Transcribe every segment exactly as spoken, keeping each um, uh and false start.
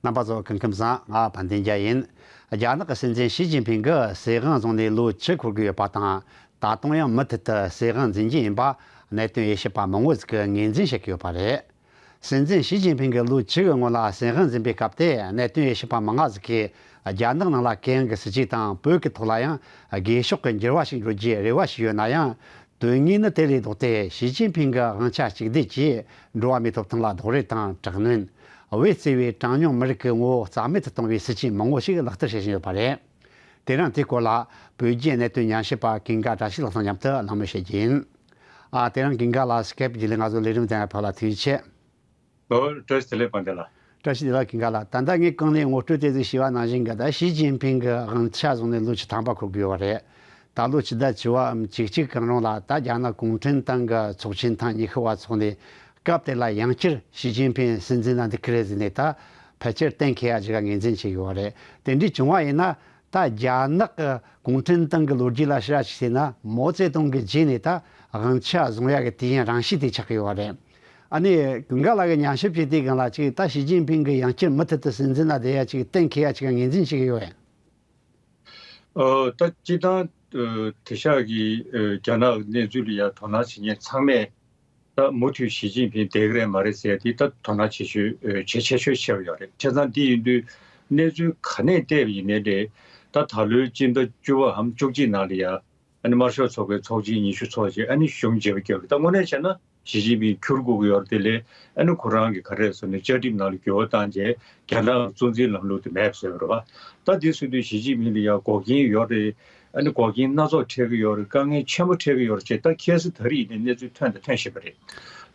རྣམ་པ་ཚོ་སྐུ་ཁམས་བཟང་། ང་དཔལ་ལྡན་རྒྱལ་ཡིན། རྒྱ་ནག་གི་སྲིད་འཛིན་ཞི་ཅིན་ཕིང་གིས་སྲིད་དབང་བཟུང་ནས་ལོ་བཅུ་འཁོར་གྱི་ཡོད་པ་དང་། ད་དུང་ཡང་མུ་མཐུད་དུ་སྲིད་དབང་འཛིན་གྱི་ཡིན་པ་གནད་དོན་དབྱེ་ཞིབ་པ་མང་བོ་ཟིག་གིས་ངོས་འཛིན་བྱེད་ཀྱི་ཡོད་པ་རེད། སྲིད་འཛིན་ཞི་ཅིན་ཕིང་གིས་ལོ་བཅུ་གི་སྔོན་ལ་སྲིད་དབང་འཛིན་པའི་སྐབས་དེ། གནད་དོན་དབྱེ་ཞིབ་པ་མང་ང་ཟིག་གིས་རྒྱ་ནག་ནང་ལ་ཀན་གྱི་སྲིད་ཇུས་དང་བོད་ཀྱི་ཐོག་ལ་ཡང་སྒེར་ཕྱོགས་ཀྱི་འགྱུར་བ་ཞིག་འགྲོ་རྒྱུའི་རེ་བ་ཞིག་ཡོད་ན་ཡང་། དོན་དངོས་ནི་དེ་ལས་ལྡོག་སྟེ། ཞི་ཅིན་ཕིང་གི་དབང་ཆ་གཅིག་སྡུད་ཀྱིས་འགྲོ་བ་མིའི་ཐོབ་ཐང་ལ་རྡོག་རོལ་དང་དྲག་གནོན། བེད་བརྩེ་བའི་གྲངས་ཉུང་མི་རིགས་ཀྱི་ངོ་བོ་རྩ་མེད་དུ་གཏོང་བའི་སྲིད་ཇུས་མང་བོ་ཞིག་ལག་བསྟར་བྱེད་བཞིན་ཡོད་པ་རེད། དེ་རིང་དེའི་སྐོར་ལ་བོད་བརྒྱུད་གནད་དོན་ཉམས་ཞིབ་པ་ཀུན་དགའ་བཀྲ་ཤིས་ལགས་དང་མཉམ་དུ་གླེང་མོལ་བྱེད་རྒྱུ་ཡིན། ཨ། དེ་རིང་ཀུན་དགའ་ལགས་སྐད་བརྒྱུད་ལས་ང་ཚོ་ལས་རིམ་དེ་ཕེབས་ལ་ཐུགས་རྗེ་ཆེ། ཨོ། བཀྲ་ཤིས་བདེ་ལེགས་དཔལ་ལྡན་ལགས། བཀྲ་ཤིས་བདེ་ལེགས་ཀུན་དགའ་ལགས། ད་ལྟ་ངས་གོང་ནས་ངོ་སྤྲོད་དེ་ཙམ་ཞུས་པ་ནང་བཞིན་གྱི། ད་ཞི་ཅིན་ཕིང་གི་དབང་ཆ་བཟུང་ནས་ལོ་བཅུ་ཐམ་པ་འཁོར་གྱི་ཡོད་པ་རེད། ད་ལོ་ཕྱི་ཟླ་བཅུ་བ་འམ་བཅུ་གཅིག་གང་རུང་ལ། ད་རྒྱ་ནག་གུང་ཁྲན་ཏང་གི་ཚོགས་ཆེན་ཐེངས་ཉི་ཤུ་བ་འཚོགས་ནས། སྐབས་དེ་ལ་ཡང་བསྐྱར་ཞི་ཅིན་ཕིང་སྲིད་འཛིན་ལ་འདུག་གི་རེད་ཟེར་ནས། ད་ཕལ་ཆེར་གཏན་འཁེལ་ཡ་ཅིག་ལ་ངོས་འཛིན་བྱེད་ཀྱི་ཡོད་པ་རེད། དེ་འདྲ་བྱུང་བ་ཡིན་ན། ད་རྒྱ་ནག་གི་གུང་ཁྲན་ཏང་གི་ལོ་རྒྱུས་ལ་ཕྱིར་ར་ཅིག་བལྟས་ན། མའོ་ཙེ་ཏུང་གི་རྗེས་ནས་ད་དབང་ཆ་བཟུང་ཡག་གི་དུས་ཡུན་རིང་ཤོས་དེ་ཆགས་ཀྱི་ཡོད་རེད། ཨ་ནི་ཀུན་དགའ་ལགས་ཀྱིས་ཉམས་ཞིབ་བྱས་དུས་སྒང་ལ་ཅིག། ད་ཞི་ཅིན་ཕིང་གིས་ཡང་བསྐྱར་མུ་མཐུད་དུ་སྲིད་འཛིན་ལ་བསྡད་ཡག་ཅིག་གཏན་འཁེལ་ཡག་ཅིག་ངོས་འཛིན་བྱེད་ཀྱི་ཡོད་པས། ཨོ། ད་སྤྱིར་བཏང་། ཨོ། དེང་སང་གི། ཨོ། རྒྱ་ནག་གི་གནས་ཚུལ་ལ་ཡ་དོ་སྣང་བྱེད་མཁན་ཚང་མས། ད་མུ་མཐུད་ཞི་ཅིན་ཕིང་བསྡད་ཀྱི་རེད་མ་རེད་ཟེར་དེ། ད་དོ་སྣང་བྱེད་ཤུགས་ཆེ་ཆེ་ཤོས་ཆེ་བ་ཡོད་རེད། བྱས་ཙང་འདི་ཡིན་དུས་གནས་ཚུལ་ག་ནས་བལྟས་པ་ཡིན་ནའི་རེད། ད་ད་ལོའི་སྤྱི་ཟླ་བཅུ་བའམ་བཅུ་གཅིག་ནང་ལ་ཡ། ཨ་ནི་དམར་ཤོག་ཚོགས་པའི་ཚོགས་ཆེན་ཉི་ཤུ་ཚོགས་བྱས། ཨ་ནི་གཞུང་བརྗེ་པོ་བརྒྱབ་རེད། ད་དངོས་གནས་བྱས་ན་ཞི་ཅིན་ཕིང་འཁྱུར་དགོས་ཀྱི་ཡོད་རེད། དེ་ལས་ཨ་ནི་ཁོ་རང་གིས་ག་རེ་ཟེར་ན། བཅའ་ཁྲིམས་ནང་ལ་འགྱུར་བ་བཏང་བྱས། རྒྱ་ནག་གི་གཙོ་འཛིན་ལམ་ལུགས་དེ་མེད་པ་བཟོས་པ་རེད་པ། ད་དེ་བཟོས་དུས་ཞི་ཅིན་ཕིང་ལ་ཡ་འགོག་རྐྱེན་ཡོད་རེད། ཨ་ནི་འགོག་རྐྱེན་སྣ་ཚོགས་འཕྲད་ཀྱི་ཡོད་རེད། དཀའ་ངལ་ཆེན་པོ་འཕྲད་ཀྱི་ཡོད་རེད་ཅེས། ད་ཁ་སང་ད་རེས་ཡིན་ནའི་གནས་ཚུལ་ཐོན་དང་ཐོན་བཞིན་པ་རེད།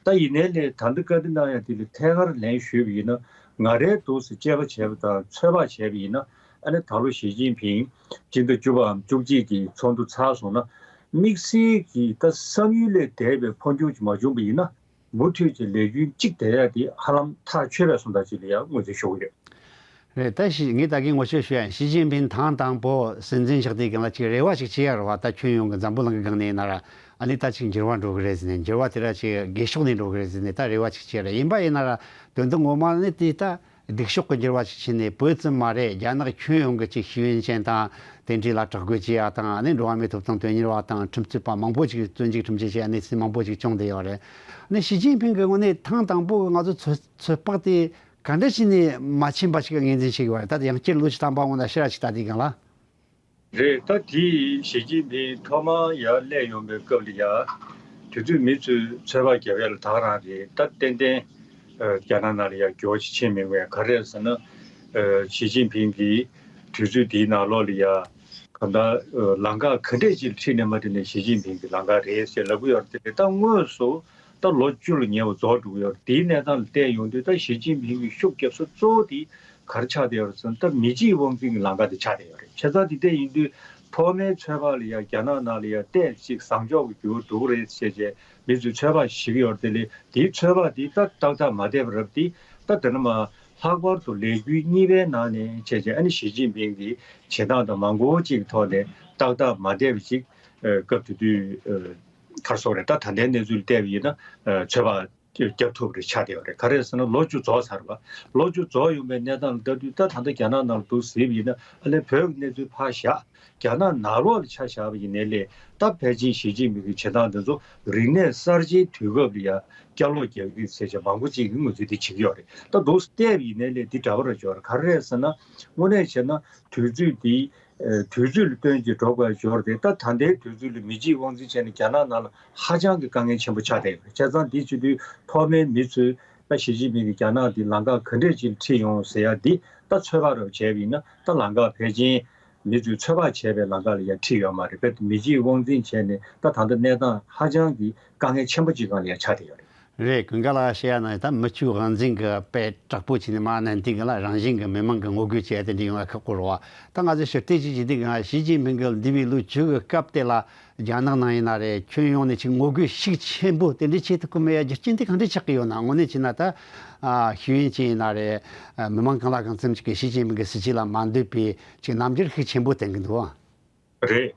ད་ཡིན་ནའི་ལས་ད་ལྟ་བཀའ་འདྲི་གནང་ཡ་དེ་ལ་ཐད་ཀར་ལན་ཞུས་པ་ཡིན་ན། ང་རའི་འདུག་སེ་དཔྱད་པ་བྱས་པ་དང་ཚོད་དཔག་བྱས་པ་ཡིན་ན། ཨ་ནི་ད་ལོ་ཞི་ཅིན་ཕིང་སྤྱི་ཟླ་བཅུ་པའམ་བཅུ་གཅིག་གི་ཚོགས་འདུ་ཚར་སོང་ན། དམིགས་བསལ་གྱི་ད་བསམ་ཡུལ་ལས་འདས་པའི་འཕོ་འགྱུར་ཅིག་མ་བྱུང་པ་ཡིན་ན། མུ་མཐུད་ཀྱི་ལས་འགུལ་གཅིག་བསྡད་ཡ་དེ་ཧ་ལམ་ཐག་ཆོད་པའི་སོང་ད་ཅིག་ལ་ཡང་ངོས་འཛིན་ཞུ་གི་ཡོད། རེད། ད་ཞི། ངས་ད་གིན་ངོ་སྤྲོད་ཞུ་ཡ་ཡིན། ཞི་ཅིན་ཕིང་ཐེངས་དང་པོ་སྲིད་འཛིན་ཆགས་དུས་སྒང་ལ་ཅིག་རེ་བ་ཞིག་བྱས་ཡ་རེད་པ། ད་ཁྱོན་ཡོངས་ཀྱི་འཛམ་བུ་གླིང་གི་སྒང་ནས་ཡིན་ན་ར། ཨ་ནི་ད་ཅིག་འགྱུར་བ་འགྲོ་གི་རེད་ཟེར་ནས། འགྱུར་བ་དེ་ར་ཅིག་སྒེར་ཕྱོགས་ནས་འགྲོ་གི་རེད་ཟེར་ནས་ད་རེ་བ་ཞིག་བྱས་རེད། ཡིན་པ་ཡིན་ན་ར་དོན་དུ་ངོ་མ་ནི་དེ་ད་སྡུག་ཕྱོགས་ཀྱི་འགྱུར་བ་ཞིག་ཕྱིན་ནས། བོད་ཙམ་མ་རེད། རྒྱ་ནག་ཁྱོན་ཡོངས་ཀྱི་ཅིག་ཤེས་ཡོན་ཅན་དང་དེ་འདྲ་ལ་དྲག་རྒོལ་བྱེད་ཡ་དང་། ཨ་ནི་འགྲོ་བ་མིའི་ཐོབ་ཐང་དོན་གཉེར་བ་དང་ཁྲིམས་རྩོད་པ་མང་པོ་ཅིག་བཙོན་འཇུག་ཁྲིམས་ཆད་བྱས། གནས་ཚུལ་མང་པོ་ཅིག་བྱུང་བསྡད་ཡོད་རེད། ཨ་ནི་ཞི་ཅིན་ཕིང་གི་ངོས་ནས་ཐེངས་དང་པོ་གི་ང་ཚོ་ཚོད། ཚོད་དཔག་དེ་ག་འདྲ་བྱས་ནས་མ་ཕྱིན་པ་ཞིག་ངོས་འཛིན་བྱེད་ཀྱི་ཡོད་རེད། ད་ཡང་བསྐྱར་ལོ་བཅུ་ཐམ་པ་སྔོན་ལ་ཕྱིར་ར་ཅིག་ལྟ་དུས་སྒང་ལ། རེད། ད་དེ་ཞི་ཅིན་ཕིང་ཐོག་མར་ཡར་སླེབས་ཡོང་པའི་སྐབས་ལ་ཡ། དུས་ཚོད་མི་ཚོས་ཚོད་དཔག་བརྒྱབ་ཡ་ལ་ད་ག་རང་རེད། ད་ཏན་ཏན་ཨ་རྒྱ་ནག་ནང་ལ་ཡ་འགྱུར་བ་ཞིག་ཕྱིན་མེད་པས། ག་རེ་རེད་ཟེར་ན། ཨ་ཞི་ཅིན་ཕིང་གིས་དུས་ཚོད་དེའི་ནང་ལོགས་ལ་ཡ། གང་ལྟར་ཨ་ལམ་ཁ་ག་འདྲས་ཅིག་ལ་ཁྲིད་ནས་མར་དེ་ནས་ཞི་ཅིན་ཕིང་གི་ལམ་ཁ་རེད་ཅེས་ལབ་ཀྱི་ཡོད་རེད། དེ་ད་དངོས་སུ་ད་ལོ་བཅུ་ལ་ཉེ་བ་རྫོགས་འགྲོ་གི་ཡོད་རེད། དེའི་གནས་སྟངས་ལ་བལྟས་ཡོང་དུས། ད་ཞི་ཅིན་ཕིང་གི་ཤུགས་རྒྱབ་ས་གཙོ་བོ་དེ་ག་རེ་ཆགས་བསྡད་ཡོད་རེད་ཟེར་ན། ད་མི་གཅིག་དབང་འཛིན་གྱི་ལམ་ཁ་དེ་ཆགས་བསྡད་ཡོད་རེད། བྱས་ཙང་དེ་འདྲ་ཡིན་དུས་ཐོག་མའི་ཚོད་དཔག་ལ་ཡ་རྒྱ་ནག་ནང་ལ་ཡ་ཏོག་ཙམ་བཟང་ཕྱོགས་ཀྱི་འགྱུར་བ་འགྲོ་གི་རེད་ཟེར་བྱས་མི་ཚོས་ཚོད་དཔག་བྱེད་ཀྱི་ཡོད་རེད། དེ་ལས་དེའི་ཚོད་དཔག་དེ་ད་ཏག་ཏག་མ་བསྡད་པ་རེད་པ། དེ་ད་དེ་ནས་མར་ལྷག་པར་དུ་ལས་འགུལ་གཉིས་པའི་ནང་ནས་བྱས་བྱས། ཨ་ནི་ཞི་ཅིན་ཕིང་གི་བྱེད་སྟངས་དང་མང་པོ་ཅིག་གི་ཐོག་ནས་ཏག་ཏག་མ་བསྡད་པ་ཅིག་ཨ་སྐབས་དེ་དུས་ཨ་ག་རེ་ཟེར་དགོས་རེད། ད་ད་ལྟའི་གནས་ཚུལ་བལྟས་པ་ཡིན་ན་ཨ་ཚོད་དཔག་རྒྱབ་ཐུབ་པ་རེད་ཆགས་བསྡད་ཡོད་རེད། ག་རེ་ཟེར་ན་ལོ་བཅུ་རྫོགས་ཚར་བ། ལོ་བཅུ་རྫོགས་ཡོང་པའི་གནས་སྟངས་ལ་ལྟ་དུས། ད་ད་ལྟ་རྒྱ་ནག་ནང་ལ་འདུག་གཟིགས་པ་ཡིན་ན། ཨ་ནི་བོད་ཀྱི་གནས་ཚུལ་ཕར་བཞག་རྒྱ་ནག་ནང་ལོགས་ལ་ཆ་བཞག་པ་ཡིན་ནའི་ལས། ད་ཕལ་ཆེར་ཞི་ཅིན་ཕིང་གི་བྱེད་སྟངས་འདི་ཚོ་རིག་གནས་གསར་བརྗེའི་དུས་སྐབས་ལ་ཡ་བསྐྱར་ལོག་རྒྱག་གི་ཟེར་བྱས་མང་པོ་ཅིག་གིས་ངོས་འཛིན་དེ་བྱེད་ཀྱི་ཡོད་རེད། ད་འདུག་སེ་བལྟས་པ་ཡིན་ནའི་ལས་འདི་འདྲ་པོ་རེད་ཅོར། ག་རེ་རེད་ཟེར་ན། དངོས་གནས་བྱས་ན་དུས་ཚོད་འདི་ཨ་དུས་ཚོད་ལ་བསྟུན་གྱིས་འགྲོ་དགོས་ཅོར་དེ། ད་ད་ལྟའི་དུས་ཚོད་ལ་མི་གཅིག་དབང་འཛིན་བྱས་ནས་རྒྱ་ནག་ནང་ལ་ཧ་ཅང་གི་དཀའ་ངལ་ཆེན་པོ་ཆགས་བསྡད་ཡོད་རེད། བྱས་ཙང་འདི་བྱེད་དུས་ཐོག་མའི་མི་ཚོས་ད་ཞི་ཅིན་ཕིང་གིས་རྒྱ་ནག་འདི་ལམ་ཁ་ག་འདྲས་ཅིག་ལ་ཁྲིད་ཡོང་ཟེར་ཡ་འདི་ད་ཚོད་དཔག་རོབ་བྱས་པ་ཡིན་ན། ད་ལམ་ཁ་ཕལ་ཆེར་མི་ཚོས་ཚོད་དཔག་བྱས་པའི་ལམ་ཁ་ལ་ཡ་ཁྲིད་ཡོད་མ་རེད། དཔེ་མི་གཅིག་དབང་འཛིན་བྱས་ནས་ད་ད་ལྟ་གནས་སྟངས་ཧ་ཅང་གི་དཀའ་ངལ་ཆེན་པོ་ཅིག་སྒང་ལ་ཡ་ཆགས་བསྡད་ཡོད་རེད། རེད། ཀུན་དགའ་ལགས་བཤད་ཡ་ན། ད་མི་གཅིག་དབང་འཛིན་གྱི་དཔེ་དྲག་པོ་བྱས་ནས་མར་མནན་དུས་སྒང་ལ་རང་བཞིན་གྱིས་མི་མང་གིས་ངོ་རྒོལ་བྱེད་ཡ་དེ་འདྲ་ཡོང་ཡ་ཁག་པོ་རེད་པ། ད་ང་ཚོས་ཞིབ་བལྟས་ཅིག་བྱེད་དུས་སྒང་། ཞི་ཅིན་ཕིང་གིས་འདས་པའི་ལོ་བཅུ་གི་སྐབས་དེ་ལ་རྒྱ་ནག་ནང་ཡིན་ན་རེད། ཁྱོན་ཡོངས་ནས་ཅིག་ངོ་རྒོལ་ཤུགས་ཆེན་པོ་དེ་འདྲ་བྱེད་ཐུབ་ཀྱི་མེད་ཡ་རྒྱུ་རྐྱེན་དེ་གང་འདྲ་ཆགས་ཀྱི་ཡོད་ན། དངོས་གནས་བྱས་ན་ད་ཨ་ཤེས་ཡོན་ཅན་ཡིན་ན་རེད། ཨ་མི་མང་གང་ལ་གང་འཚམ་ཅིག་གིས་ཞི་ཅིན་ཕིང་གི་སྲིད་བྱུས་ལ་མ་འདོད་པའི་ཅིག་རྣམ་འགྱུར་ཤུགས་ཆེན་པོ་བསྟན་གྱི་འདུག་པ། རེད།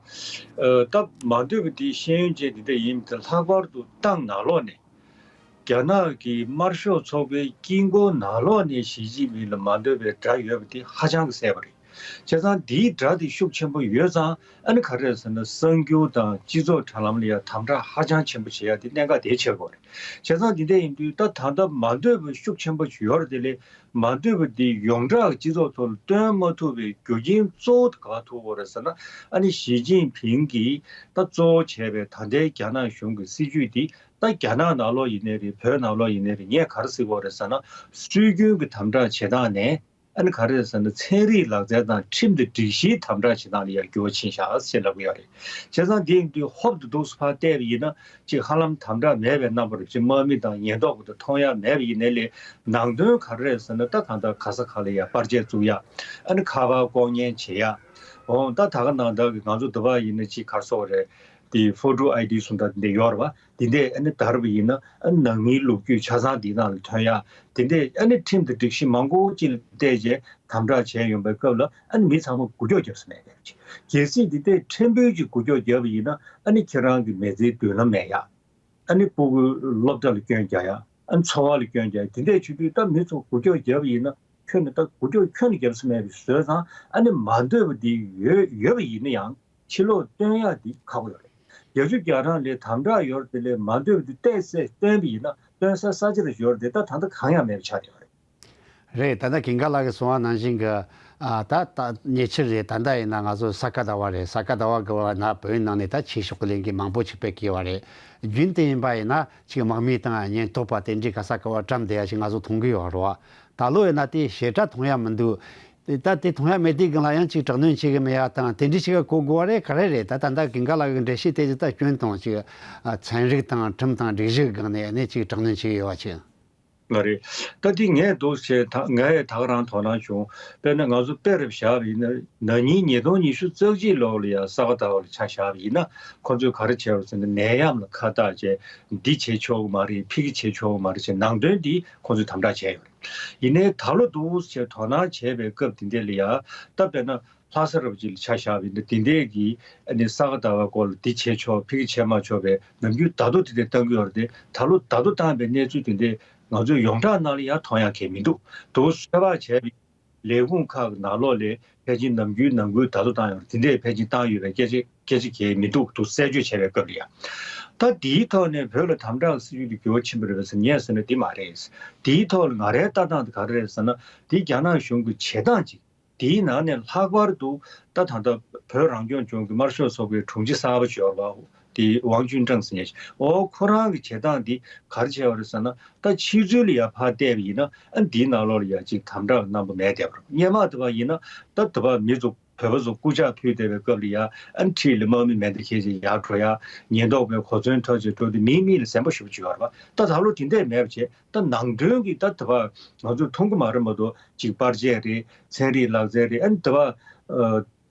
ཨ་ད་མ་འདོད་པ་དེ་ཤེས་ཡོན་ཅན་དེ་འདྲ་ཡིན་མིན་དེ་ལྷག་པར་དུ་ཏང་ནང་ལོགས་ནས། རྒྱ་ནག་གི་དམར་ཤོག་ཚོགས་པའི་དཀྱིལ་འཁོར་ནང་ལོགས་ནས་ཞི་ཅིན་ཕིང་ལ་མ་འདོད་པའི་དགྲ་ཡོད་པ་དེ་ཧ་ཅང་གི་གསལ་པོ་རེད། བྱས་ཙང་འདིའི་དགྲ་དེ་ཤུགས་ཆེན་པོ་ཡོད་ཙང་ཨ་ནི་ག་རེ་རེད་ཟེར་ན། གསར་འགྱུར་དང་སྤྱི་ཚོགས་དྲ་ལམ་ལ་ཡང་དམ་དྲག་ཧ་ཅང་ཆེན་པོ་བྱེད་ཡ་དེ་གནད་འགག་དེ་ཆགས་ཀྱི་ཡོད་རེད། བྱས་ཙང་འདི་འདྲ་ཡིན་དུས་ད་ད་ལྟ་མ་འདོད་པ་ཤུགས་ཆེན་པོ་ཞིག་ཡོད་རེད། དེ་ལས་མ་འདོད་པ་འདི་ཡོངས་གྲགས་སྤྱི་ཚོགས་ཐོག་ལ་སྟོན་མ་ཐུབ་པའི་རྒྱུ་རྐྱེན་གཙོ་བོ་དེ་ག་ཐུག་ཡོད་རེད་ཟེར་ན། ཨ་ནི་ཞི་ཅིན་ཕིང་གིས་ད་གཙོ་བོ་བྱས་པའི་ད་ལྟའི་རྒྱ་ནག་གཞུང་གི་སྲིད་བྱུས་འདི་ད་རྒྱ་ནག་ནང་ལོགས་ཡིན་ནའི་རེད། བོད་ནང་ལོགས་ཡིན་ནའི་རེད། ངས་ག་རེ་ཟེར་གྱི་ཡོད་རེད་ཟེར་ན། སྲོལ་རྒྱུན་གྱི་དམ་དྲག་བྱེད་སྟངས་ནས་ཨ་ནི་ག་རེ་རེད་ཟེར་ན། ཚན་རིག་ལག་རྩལ་དང་ཁྲིམས་དང་སྒྲིག་གཞིའི་དམ་དྲག་བྱེད་སྟངས་ལ་ཡར་འགྱུར་བ་ཕྱིན་བཞག་ཞེས་ལབ་ཀྱི་ཡོད་རེད། བྱས་ཙང་འདི་ཡིན་དུས་ཧོབ་ཏེ་འདུག་སེ་ཕར་བལྟས་པ་ཡིན་ན། ཅིག་ཧ་ལམ་དམ་དྲག་མེད་པའི་རྣམ་པ་རེད། ཅིག་དམག་མི་དང་ཉེན་རྟོག་པ་དང་མཐོང་ཡ་མེད་པ་ཡིན་ནའི་ལས། ནང་དོན་ག་རེ་རེད་ཟེར་ན། ད་གང་ལྟར་ག་ས་ག་ལ་ཡ་པར་ཆས་བཙུགས་ཡ། ཨ་ནི་ཁ་པར་ལྐོག་ཉན་བྱེད་ཡ། འོང་ད་ད་ག་ནང་ལྟར་གྱི་ང་ཚོ་འདི་པ་ཡིན་ན་ཅིག་ག་རེ་ཟེར་དགོས་རེད། དེ་ཕོ་ཊོ་ཨའི་ཌི་གསུང་སྟངས་འདི་འདྲ་ཡོད་རེད་པ། དེ་འདྲས་ཨ་ནི་དར་བ་ཡིན་ན། ཨ་ནི་ནང་མིའི་ལོ་རྒྱུས་ཆ་ཚང་འདི་ནང་ལ་ཐོན་ཡ། དེ་འདྲས་ཨ་ནི་ཁྲིམས་དང་སྒྲིག་གཞི་མང་པོ་ཅིག་ལ་བལྟས་བྱས་དམ་དྲག་བྱས་ཡོང་པའི་སྐབས་ལ། ཨ་ནི་མི་ཚང་མ་འགུལ་སྐྱོད་རྒྱབ་ས་མེད་པ་ཅིག་གལ་སྲིད་འདི་འདྲས་ཕྲན་བུ་ཅིག་འགུལ་སྐྱོད་བརྒྱབ་པ་ཡིན་ན། ཨ་ནི་ཁྱེད་རང་གི་མི་ཚེའི་མདུན་ལམ་མེད་ཡ། ཨ་ནི་སྤུ་གུ་སློབ་གྲྭ་ལ་སྐྱོན་རྒྱག་ཡ། ཨ་ནི་འཚོ་བ་ལ་སྐྱོན་རྒྱག་ཡ། དེ་འདྲས་བྱེད་དུས་ད་མི་ཚོ་འགུལ་སྐྱོད་བརྒྱབ་པ་ཡིན་ན། ཁྱོན་ནས་ད་འགུལ་སྐྱོད་ཁྱོན་ནས་བརྒྱབ་ས་མེད་པ་བཟོས་ཙང་། ཨ་ནི་མ་འདོད་པ་འདི་ཡོད་ཡོད་པ་ཡིན་ན་ཡང་ཕྱི་ལོགས་སྟོན་ཡག་འདི་ཁག་པོ་ཡོད་རེད། བརྒྱད་ཅུ་གྱ་གྲངས་ལ་དམ་དྲག་ཡོད་རེད། དེ་ལས་མ་འདོད་པ་འདི་བལྟས་ཚེ་སྟོན་པ་ཡིན་ན། སྟོན་ས་ས་ཆ་རེ་ཡོད་རེད་དེ། ད་ད་ལྟ་གང་ཡང་མེད་པ་ཆགས་བསྡད་ཡོད་རེད། རེད། ད་ལྟ་ཀིང་ཀ་ལགས་ཀྱིས་གསུངས་པ་ནང་བཞིན་གྱི། ཨ། ད་ད་ཉེ་ཆར་རེད། ད་ལྟ་ཡིན་ན་ང་ཚོ་ས་ག་ཟླ་བ་རེད། ས་ག་ཟླ་བ་གི་བར་ན་བོད་ནང་ནས་ད་ཆོས་ཕྱོགས་ཀྱི་ལས་འགུལ་མང་པོ་ཅིག་སྤེལ་གྱི་ཡོད་རེད། རྒྱུན་དུ་ཡིན་པ་ཡིན་ན་ཅིག་དམག་མི་དང་ཉེན་རྟོག་པ་དེ་འདྲའི་ག་ས་ག་བ་བཀྲམ་བསྡད་ཡ་ཞིག་ང་ཚོ་མཐོང་གི་ཡོད་རེད་པ། ད་ལོ་ཡིན་ན་དེའི་ཞེ་དྲག་མཐོང་ཡ་མི་འདུག་དེ་ད་དེ་མཐོང་ཡ་མེད་དུས་སྒང་ལ་ཡང་ཅིག་དྲག་གནོན་བྱེད་གི་མེད་ཡ་དང་དེ་འདྲའི་ཞིག་གོ་དགོས་པ་རེད། ག་རེ་རེད། ད་ད་ལྟ་ཀིང་ཀ་ལགས་ཀྱི་འགྲེལ་བཤད་དེ་ཅིག་ད་སྐྱོན་དང་ཅིག་ཚན་རིག་དང་ཁྲིམས་དང་སྒྲིག་གཞི་གི་སྒང་ནས་ནས་ཅིག་དྲག་གནོན་བྱེད་ཀྱི་ཡོད་པ་ཅིག་ང་རེད། ད་འདི་ངས་འདུག་བྱས། ད་ངས་ད་ག་རང་དོ་སྣང་བྱུང་། དཔེར་ན་ང་ཚོ་དཔེ་རུ་བཞག་པ་ཡིན་ན། ན་ནིང་ཉིས་སྟོང་ཉི་ཤུ་རྩ་གཅིག་ལོ་ལ་ཡ་ས་ག་ཟླ་བ་ལ་ཆ་བཞག་པ་ཡིན་ན། ཁོ་ཚོས་ག་རེ་བྱས་པ་ཟེར་ན། ནད་ཡམས་ལ་ཁ་བཏགས་བྱས། འདི་བྱེད་ཆོག་གི་མ་རེད། ཕ་གི་བྱེད་ཆོག་གི་མ་རེད་ཅེས་ནང་དོན་འདི་ཁོ་ཚོས་དམ་དྲག་བྱས་ཡོད་རེད། ཡིན་ནའི་ད་ལོ་འདུག་བྱས་དོ་སྣང་བྱས་པའི་སྐབས་དེ་འདྲ་ལ་ཡ། ད་དཔེར་ན་ལྷ་ས་རབ་ཅིག་ལ་ཆ་བཞག་པ་ཡིན་ན། དེ་འདྲས་ཀྱི་ཨ་ནི་ས་ག་ཟླ་བའི་སྐོར་ལ་འདི་བྱེད་ཆོག་ཕ་གི་བྱེད་མ་ཆོག་པའི་ནམ་རྒྱུན་བརྡ་ཐོ་དེ་འདྲས་བཏང་གི་ཡོད་རེད་དེ། ད་ལོ་བརྡ་ཐོ་བཏང་བའི་གནས་ཚུལ་དེ་འདྲས་ང་ཚོའི་ཡོངས་གྲགས་ནང་ལ་ཡང་མཐོང་ཡ་གང་ཡང་མི་འདུག་འདུག་ཚོད་དཔག་བྱས་པའི་ལས་ཁུངས་ཁག་གི་ནང་ལོགས་ལ་ཕལ་ཆེར་ནམ་རྒྱུན་ནང་ཁུལ་བརྡ་ཐོ་བཏང་ཡོད་རེད། དེ་འདྲས་ཕལ་ཆེར་བཏང་ཡོད་པའི་སྐད་ཆ་སྐད་ཆ་གང་ཡང་མི་འདུག་འདུག་གསལ་བརྗོད་བྱས་པའི་སྐབས་ལ་ཡ། ད་འདིའི་ཐོག་ནས་བོད་ལ་དམ་དྲག་སྲིད་བྱུས་དེ་འགྱུར་བ་ཕྱིན་པ་རེད་པས་ཟེར་ངས་ཟེར་ན་འདི་མ་རེད། འདིའི་ཐོག་ལ་ང་རའི་ལྟ་སྟངས་དེ་ག་རེ་རེད་ཟེར་ན། འདི་རྒྱ་ནག་གཞུང་གི་བྱེད་སྟངས་ཅིག་དེའི་ནང་ནས་ལྷག་པར་དུ་ད་ད་ལྟ་བོད་རང་སྐྱོང་ལྗོངས་ཀྱི་དམར་ཤོག་ཚོགས་པའི་དྲུང་ཆེ་གསར་པ་ཅིག་ཡོད་རེད་པ། དེ་ཝང་ཅུན་ཀྲེང་ཟེར་མཁན་ཅིག་འོ་ཁོ་རང་གི་བྱེད་སྟངས་འདི་ག་རེ་བྱས་པ་རེད་ཟེར་ན། ད་ཕྱི་ཚུལ་ལ་ཡ་ཕར་བལྟས་པ་ཡིན་ན། ཨ། འདིའི་ནང་ལོགས་ལ་ཡ་ཅིག་དམ་དྲག་རྣམ་པ་མེད་བསྡད་པ་རེད། སྔོན་མ་དེ་བ་ཡིན་ན་ད་དེ་བ་མི་ཚོ་བོད་པ་ཚོ་སྐུ་ཕྱག་ཕུལ་བསྡད་པའི་སྐབས་ལ་ཡ། ཨ་ནི་འཁྲིས་ལ་དམག་མི་མེ་མདའ་འཁྱེར་བྱས་ཡར་འགྲོ་ཡ། ཉེན་རྟོག་པའི་གོ་མཚོན་འཕྲོག་བྱས་འགྲོ་དུས་མིའི་མིག་ལ་གཟན་པ་ཞེ་པོ་ཅིག་ཡོད་རེད་པ། ད་ད་ལོ་དེ་འདྲས་མེད་པ་བྱས། ད་ནང་དོན་གྱི་ད་དེ་བ་ང་ཚོས་མཐོང་གི་མ་རེད་མ་གཏོགས། ཅིག་པར་ཆས་རེད། ཚན་རིག་ལག་རྩལ་རེད། ཨ་ནི་དེ་བ། ཨ།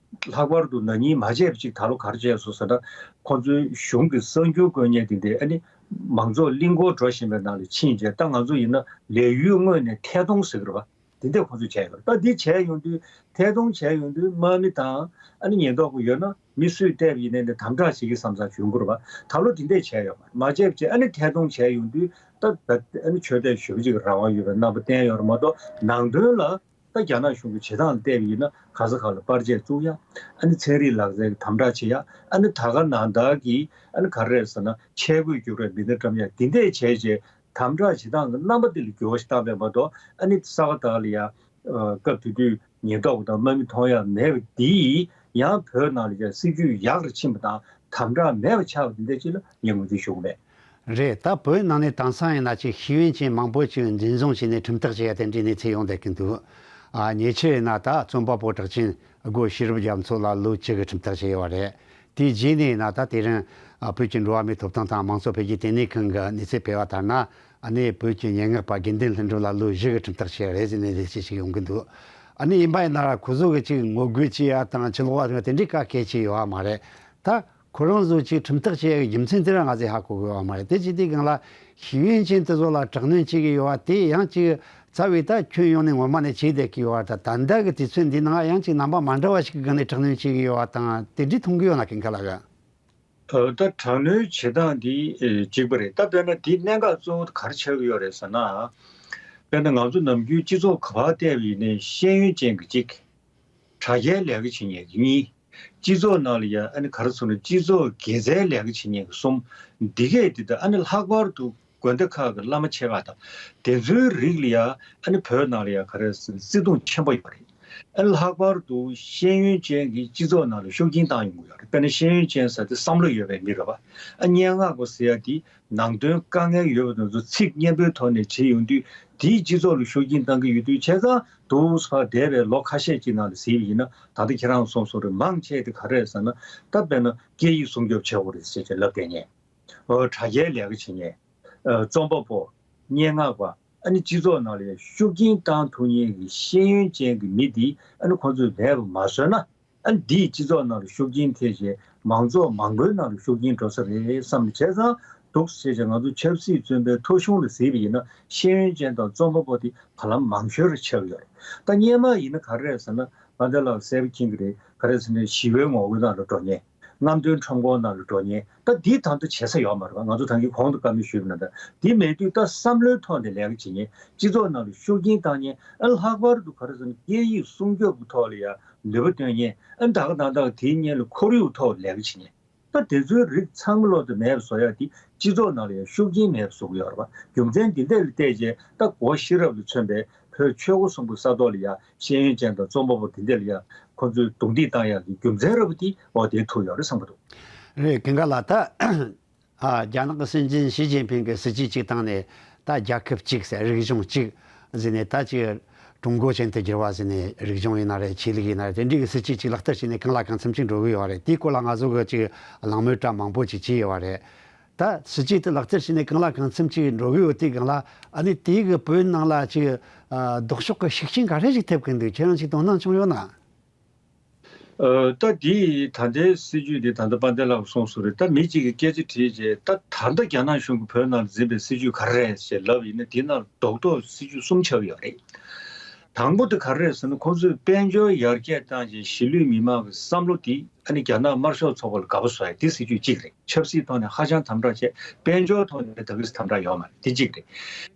ལྷག་པར་དུ་ན་ནིང་མ་བྱས་པ་ཅིག་ད་ལོ་ག་རེ་བྱས་སོང་ཟེར་ན། ཁོང་ཚོའི་གཞུང་གི་གསར་འགྱུར་བཀོད་མཁན་དེ་འདྲས་ཨ་ནི་མང་ཚོགས་གླིང་སྐོར་འགྲོ་བཞིན་པའི་ནང་ལ་ཕྱིན་བྱས། ད་ང་ཚོ་ཡིན་ན་ལས་ཡུལ་དངོས་ནས་ཐད་གཏོང་ཟེར་གི་རེད་པ། དེ་འདྲས་ཁོང་ཚོས་བྱས་ཡོད་རེད། ད་འདི་བྱས་ཡོང་དུས། ཐད་གཏོང་བྱས་ཡོང་དུས་དམག་མི་དང་ཨ་ནི་ཉེན་རྟོག་པ་ཡོད་ན། མི་སུས་བལྟས་པ་ཡིན་ནའི་ནི་དམ་དྲག་བྱེད་ཀྱི་བསམ་བསམ་ཞིག་ཡོང་གི་རེད་པ། ད་ལོ་དེ་འདྲས་བྱས་ཡོད་མ་རེད། མ་བྱས་པ་བྱས། ཨ་ནི་ཐད་གཏོང་བྱས་ཡོང་དུས་ད་ཨ་ནི་ཆོས་དད་ཞུ་བ་ཅིག་གི་རང་དབང་ཡོད་པའི་རྣམ་པ་བསྟན་ཡོད་རེད་མ་གཏོགས། ནང་དོན་ལ་ད་རྒྱ་ནག་གཞུང་གི་བྱེད་སྟངས་ལ་བལྟས་པ་ཡིན་ན། ག་ས་ག་ལ་པར་ཆས་བཙུགས་ཡ། ཨ་ནི་ཚན་རིག་ལག་རྩལ་གྱི་དམ་དྲག་བྱེད་ཡ། ཨ་ནི་ད་ག་ནང་ལྟར་གྱི་ཨ་ནི་ག་རེ་རེད་ཟེར་ན། ཆས་གོས་རྒྱུག་རེས་མེ་མདའ་བཀྲམ་ཡ། དེ་འདྲས་བྱས་བྱས་དམ་དྲག་བྱེད་སྟངས་ཀྱི་རྣམ་པ་དེ་ལ་འགྱུར་བ་ཞིག་བཏང་པས་མ་གཏོགས། ཨ་ནི་ས་ག་ཟླ་བ་ལ་ཡ། ཨ། སྐབས་དེ་དུས་ཉེན་རྟོག་པ་དང་དམག་མི་མཐོང་ཡ་མེད་པ་འདིས། ཡང་བོད་ནང་ལ་ཡ་སྲིད་ཇུས་ཡག་རུ་ཕྱིན་པ་དང་། དམ་དྲག་མེད་པ་ཆགས་པ་དེ་འདྲ་ཅིག་ལ་ངས་ངོས་འཛིན་ཞུ་གི་མེད། རེད། ད་བོད་ནང་ནས་དེང་སང་ཡིན་ན་ཅིག་ཤེས་ཡོན་ཅན་མང་པོ་ཅིག་འཛིན་བཟུང་བྱས་ནས་ཁྲིམས་ཐག་བཅད་ཡ་དེ་འདྲའི་གནས་ཚུལ་ཡོང་བསྡད་ཀྱི་འདུག་ཨ། ཉེ་ཆར་ཡིན་ན་ད་རྩོམ་པ་པོ་གྲགས་ཅན་སྒོ་ཤེས་རབ་རྒྱ་མཚོ་ལ་ལོ་བཅུ་གི་ཁྲིམས་ཐག་བཅད་ཡོད་པ་རེད། དེའི་རྗེས་ནས་ཡིན་ན་ད་དེ་རིང་། ཨ། བོད་ཀྱི་འགྲོ་བ་མིའི་ཐོབ་ཐང་དང་མང་གཙོ་འཕེལ་རྒྱས་ལྟེ་གནས་ཁང་གི་གནས་ཚུལ་སྤེལ་བ་ལྟར་ན། ཨ་ནི་བོད་ཀྱི་སྙན་ངག་པ་དགེ་འདུན་ལྷུན་གྲུབ་ལ་ལོ་བཞི་གི་ཁྲིམས་ཐག་བཅད་རེད་ཟེར་ནས་ལས་བྱེད་ཅིག་ཡོང་གི་འདུག་ཨ་ནི་ཡིན་པ་ཡིན་ན་ཁོ་ཚོ་གི་ཅིག་ངོ་རྒོལ་བྱེད་ཡ་དང་ཕྱི་ལོགས་པ་དེ་འདྲའི་ག་གལ་ཆེ་ཡོད་པ་མ་རེད། ད་ཁོ་རང་ཚོ་ཅིག་ཁྲིམས་ཐག་བཅད་ཡ་གི་རྒྱུ་མཚན་དེ་རང་ང་ཚོས་ཧ་གོ་གི་ཡོད་པ་མ་རེད། དེ་བྱེད་དུས་སྒང་ལ་ཤེས་ཡོན་ཅན་དེ་ཚོ་ལ་དྲག་གནོན་བྱེད་ཀྱི་ཡོད་པ་དེ་ཡང་ཅིག་རྩ་བའི་ད་ཁྱོན་ཡོངས་ནས་ངོ་མ་ནས་བྱས་བསྡད་ཀྱི་ཡོད་པ། ད་ད་ལྟ་གི་དུས་ཚོད་འདི་ནང་ཡང་ཅིག་རྣམ་པ་མ་འདྲ་བ་ཞིག་གི་སྒང་ནས་དྲག་གནོན་བྱེད་ཀྱི་ཡོད་པ་དང་དེ་འདྲའི་མཐོང་གི་ཡོད་ན། ཀུན་དགའ་ལགས། ཨ། ད་དྲག་གནོན་བྱེད་སྟངས་འདི་ཨེ་གཅིག་པ་རེད། ད་དཔེར་ན་འདི་གནད་འགག་གཙོ་བོ་ག་རེ་ཆགས་ཀྱི་ཡོད་རེད་ཟེར་ན། དཔེར་ན་ང་ཚོ་ནམ་རྒྱུན་སྤྱི་ཚོགས་ག་པར་བལྟས་པ་ཡིན་ནའི་ཤེས་ཡོན་ཅན་གྱི་གཅིག་དྲ་རྒྱའི་ལས་ཀ་བྱེད་མཁན་གྱི་གཉིས། སྤྱི་ཚོགས་ནང་ལ་ཡ་ཨ་ནི་ག་རེ་ཟེར་ན་སྤྱི་ཚོགས་དགེ་རྩའི་ལས་ཀ་བྱེད་མཁན་གྱི་གསུམ། འདི་གས་འདི་ད་ཨ་ནི་ལྷག་པར་དུ་དགོན་སྡེ་ཁག་གི་བླ་མ་ཆེ་ཁག་དང་དེ་ཚོའི་རིགས་ལ་ཡ་ཨ་ནི་བོད་ནང་ལ་ཡ་ག་རེ་ཟེར་ན་བརྩེ་དུང་ཆེན་པོ་ཡོད་རེད། ཨ་ནི་ལྷག་པར་དུ་ཤེས་ཡོན་ཅན་གྱི་སྤྱི་ཚོགས་ནང་ལ་ཤུགས་རྐྱེན་བཏང་ཡོང་གི་ཡོད་རེད། དཔེར་ན་ཤེས་ཡོན་ཅན་ཟེར་དེ་བསམ་བློ་ཡོད་པའི་མི་རེད་བ། ཨ་སྙན་ངག་པ་ཟེར་ཡ་དེ་ནང་དོན་དཀའ་ངལ་ཡོད་པ་དེ་ཚོ་ཚིག་སྙན་པོའི་ཐོག་ནས་བྲིས་ཡོང་དུས་དེས་སྤྱི་ཚོགས་ལ་ཤུགས་རྐྱེན་བཏང་གི་ཡོད་དུས་བྱས་ཙང་དུས་ཕར་འདས་པའི་ལོ་ཁ་ཤས་ཅིག་ནང་ལ་གཟིགས་པ་ཡིན་ན། ད་ལྟ་ཁྱེད་རང་གསུངས་སོང་རེད། མང་ཆེ་དེ་ག་རེ་རེད་ཟེར་ན། ད་དཔེར་ན་སྐད་ཡིག་སྲུང་སྐྱོབ་བྱེད་དགོས་རེད་ཟེར་བྱས་ལབ་བསྡད་མཁན། ཨོ། དྲ་རྒྱའི་ལས་ཀ་བྱེད་མཁན། ཨ། རྩོམ་པ་པོ། སྙན་ངག་པ། ཨ་ནི་སྤྱི་ཚོགས་ནང་ལ་ཤུགས་རྐྱེན་བཏང་ཐུབ་མཁན་གྱི་ཤེས་ཡོན་ཅན་གྱི་མི་དེ་ཨ་ནི་ཁོང་ཚོས་མེད་པ་མ་བཟོས་ན། ཨ་ནི་འདིས་སྤྱི་ཚོགས་ནང་ལ་ཤུགས་རྐྱེན་ཐེབས་བྱས་མང་ཚོགས་མང་པོའི་ནང་ལ་ཤུགས་རྐྱེན་འགྲོ་ས་རེད་བསམ་ནས། བྱས་ཙང་འདུག་ཟེར་བྱས་ང་ཚོ་ཆབ་སྲིད་བཙོན་པའི་ཐོ་གཞུང་ལ་གཟིགས་པ་ཡིན་ན་ཤེས་ཡོན་ཅན་དང་རྩོམ་པ་པོ་དེ་བར་ལམ་མང་ཤོས་རེ་ཆགས་ཡོད་རེད། ད་སྔོན་མ་ཡིན་ན་ག་རེ་རེད་ཟེར་ན། དཔལ་ལྡན་ལགས་གསལ་པོ་མཁྱེན་གྱི་རེད། ག་རེ་ཟེར་ན་ཞི་བའི་ངོ་རྒོལ་ནང་ལ་འགྲོ་མཁན། རྔམ་སྟོན་ཁྲོམ་སྐོར་ནང་ལ་འགྲོ་མཁན། ད་འདི་ད་ལྟ་བྱེད་ས་ཡོད་མ་རེད་པ། ང་ཚོ་ད་གིན་གོང་དུ་བཀའ་མོལ་ཞུས་པ་ནང་ལྟར་འདི་མེད་དུས་ད་བསམ་བློའི་ཐོག་ནས་ལས་ཀ་བྱེད་མཁན། སྤྱི་ཚོགས་ནང་ལ་ཤུགས་རྐྱེན་བཏང་མཁན། ཨ། ལྷག་པར་དུ་ག་རེ་ཟེར་ན་སྐད་ཡིག་སྲུང་སྐྱོབ་ཀྱི་ཐོག་ལ་ཡང་ནུས་པ་བཏོན་མཁན། ཨ། ད་ག་ད་ད་དེའི་སྔོན་ལ་ཁོར་ཡུག་ཐོག་ལས་ཀ་བྱེད་མཁན། ད་དེ་ཚོའི་རིགས་ཚང་མ་ལོག་ཏུ་མེད་པ་བཟོ་ཡག་དེ་སྤྱི་ཚོགས་ནང་ལ་ཡང་ཤུགས་རྐྱེན་མེད་པ་བཟོ་གི་ཡོད་རེད་པ། རྒྱུ་མཚན་འདི་འདྲ་ལ་བལྟས་རྗེས་ད་སྒོ་ཤེས་རབ་ལ་མཚོན་པའི་བོད་ཆོས་འཁོར་གསུམ་གྱི་ས་ཐོག་ལ་ཡང་ཤེས་ཡོན་ཅན་དང་རྩོམ་པ་པོ་འདི་འདྲ་ལ་ཡང་ཁོ་ཚོས་རྡུང་རྡེག་བཏང་ཡག་གི་རྒྱུ་མཚན་རེད་པ་དེ་འོ་དེ་ཐུག་ཡོད་རེད་བསམ་གྱི་འདུག། རེད། ཀུན་དགའ་ལགས། ད། ཨ། རྒྱ་ནག་གི་སྲིད་འཛིན་ཞི་ཅིན་ཕིང་གི་སྲིད་ཇུས་གཅིག་བཏང་ནས་ད་རྒྱལ་ཁབ་གཅིག་ཟེར། རིག་གཞུང་གཅིག་ཟེར་ནས། ད་ཅིག་ཀྲུང་གོ་ཅན་དུ་བསྒྱུར་བ་ཟེར་ནས། རིག་གཞུང་ཡིན་ན་རེད། ཆོས་ལུགས་ཡིན་ན་རེད། དེ་འདྲའི་གི་སྲིད་ཇུས་གཅིག་ལག་བསྟར་བྱས་ནས་གང་ལ་གང་འཚམ་ཅིག་འགྲོ་གི་ཡོད་རེད། དེའི་སྐོར་ལ་ང་ཚོ་གི་ཅིག་གླེང་མོལ་འདྲ་མང་པོ་ཅིག་བྱས་ཡོད་རེད། ད་སྲིད་ཇུས་དེ་ལག་བསྟར་བྱས་ནས་གང་ལ་གང་འཚམ་ཅིག་འགྲོ་གི་ཡོད་དུས་སྒང་ལ། ཨ་ནི་དེའི་གི་བོད་ནང་ལ་ཅིག་ཨ། ལྡོག་ཕྱོགས་ཀྱི་ཤུགས་རྐྱེན་ག་རེ་ཞིག་ཐེབས་ཀྱི་འདུག། ཁྱེད་རང་ཅིག་དོ་སྣང་བྱུང་ཡོད་ན། ཨ། ད་འདི་ད་ལྟའི་སྲིད་ཇུས་འདི་ད་ལྟ་དཔལ་ལྡན་ལགས་གསུངས་སོང་རེད། ད་མི་གཅིག་གིས་སྐད་ཆ་དྲིས་རྗེས། ད་ད་ལྟ་རྒྱ་ནག་གཞུང་གིས་བོད་ནང་འཛིན་པའི་སྲིད་ཇུས་ག་རེ་རེད་ཞེས་ལབ་ཡིན་ན། དེ་ནང་རྡོག་རྡོག་སྲིད་ཇུས་གསུམ་ཆགས་ཡོད་རེད། དང་པོ་དེ་ག་རེ་རེད་ཟེར་ན། ཁོང་ཚོས་དཔལ་འབྱོར་ཡར་རྒྱས་བཏང་རྗེས་གཞིས་ལུས་མི་མང་གི་བསམ་བློ་དེ་ཨ་ནི་རྒྱ་ནག་དམར་ཤོག་ཚོགས་པ་ལ་དགའ་པོ་བཟོ་ཡ་དེ་སྲིད་ཇུས་གཅིག་རེད། ཆབ་སྲིད་ཐོག་ནས་ཧ་ཅང་དམ་དྲག་བྱས། དཔལ་འབྱོར་ཐོག་ནས་ད་ག་རེ་དམ་དྲག་ཡོད་མ་རེད། དེ་གཅིག་རེད།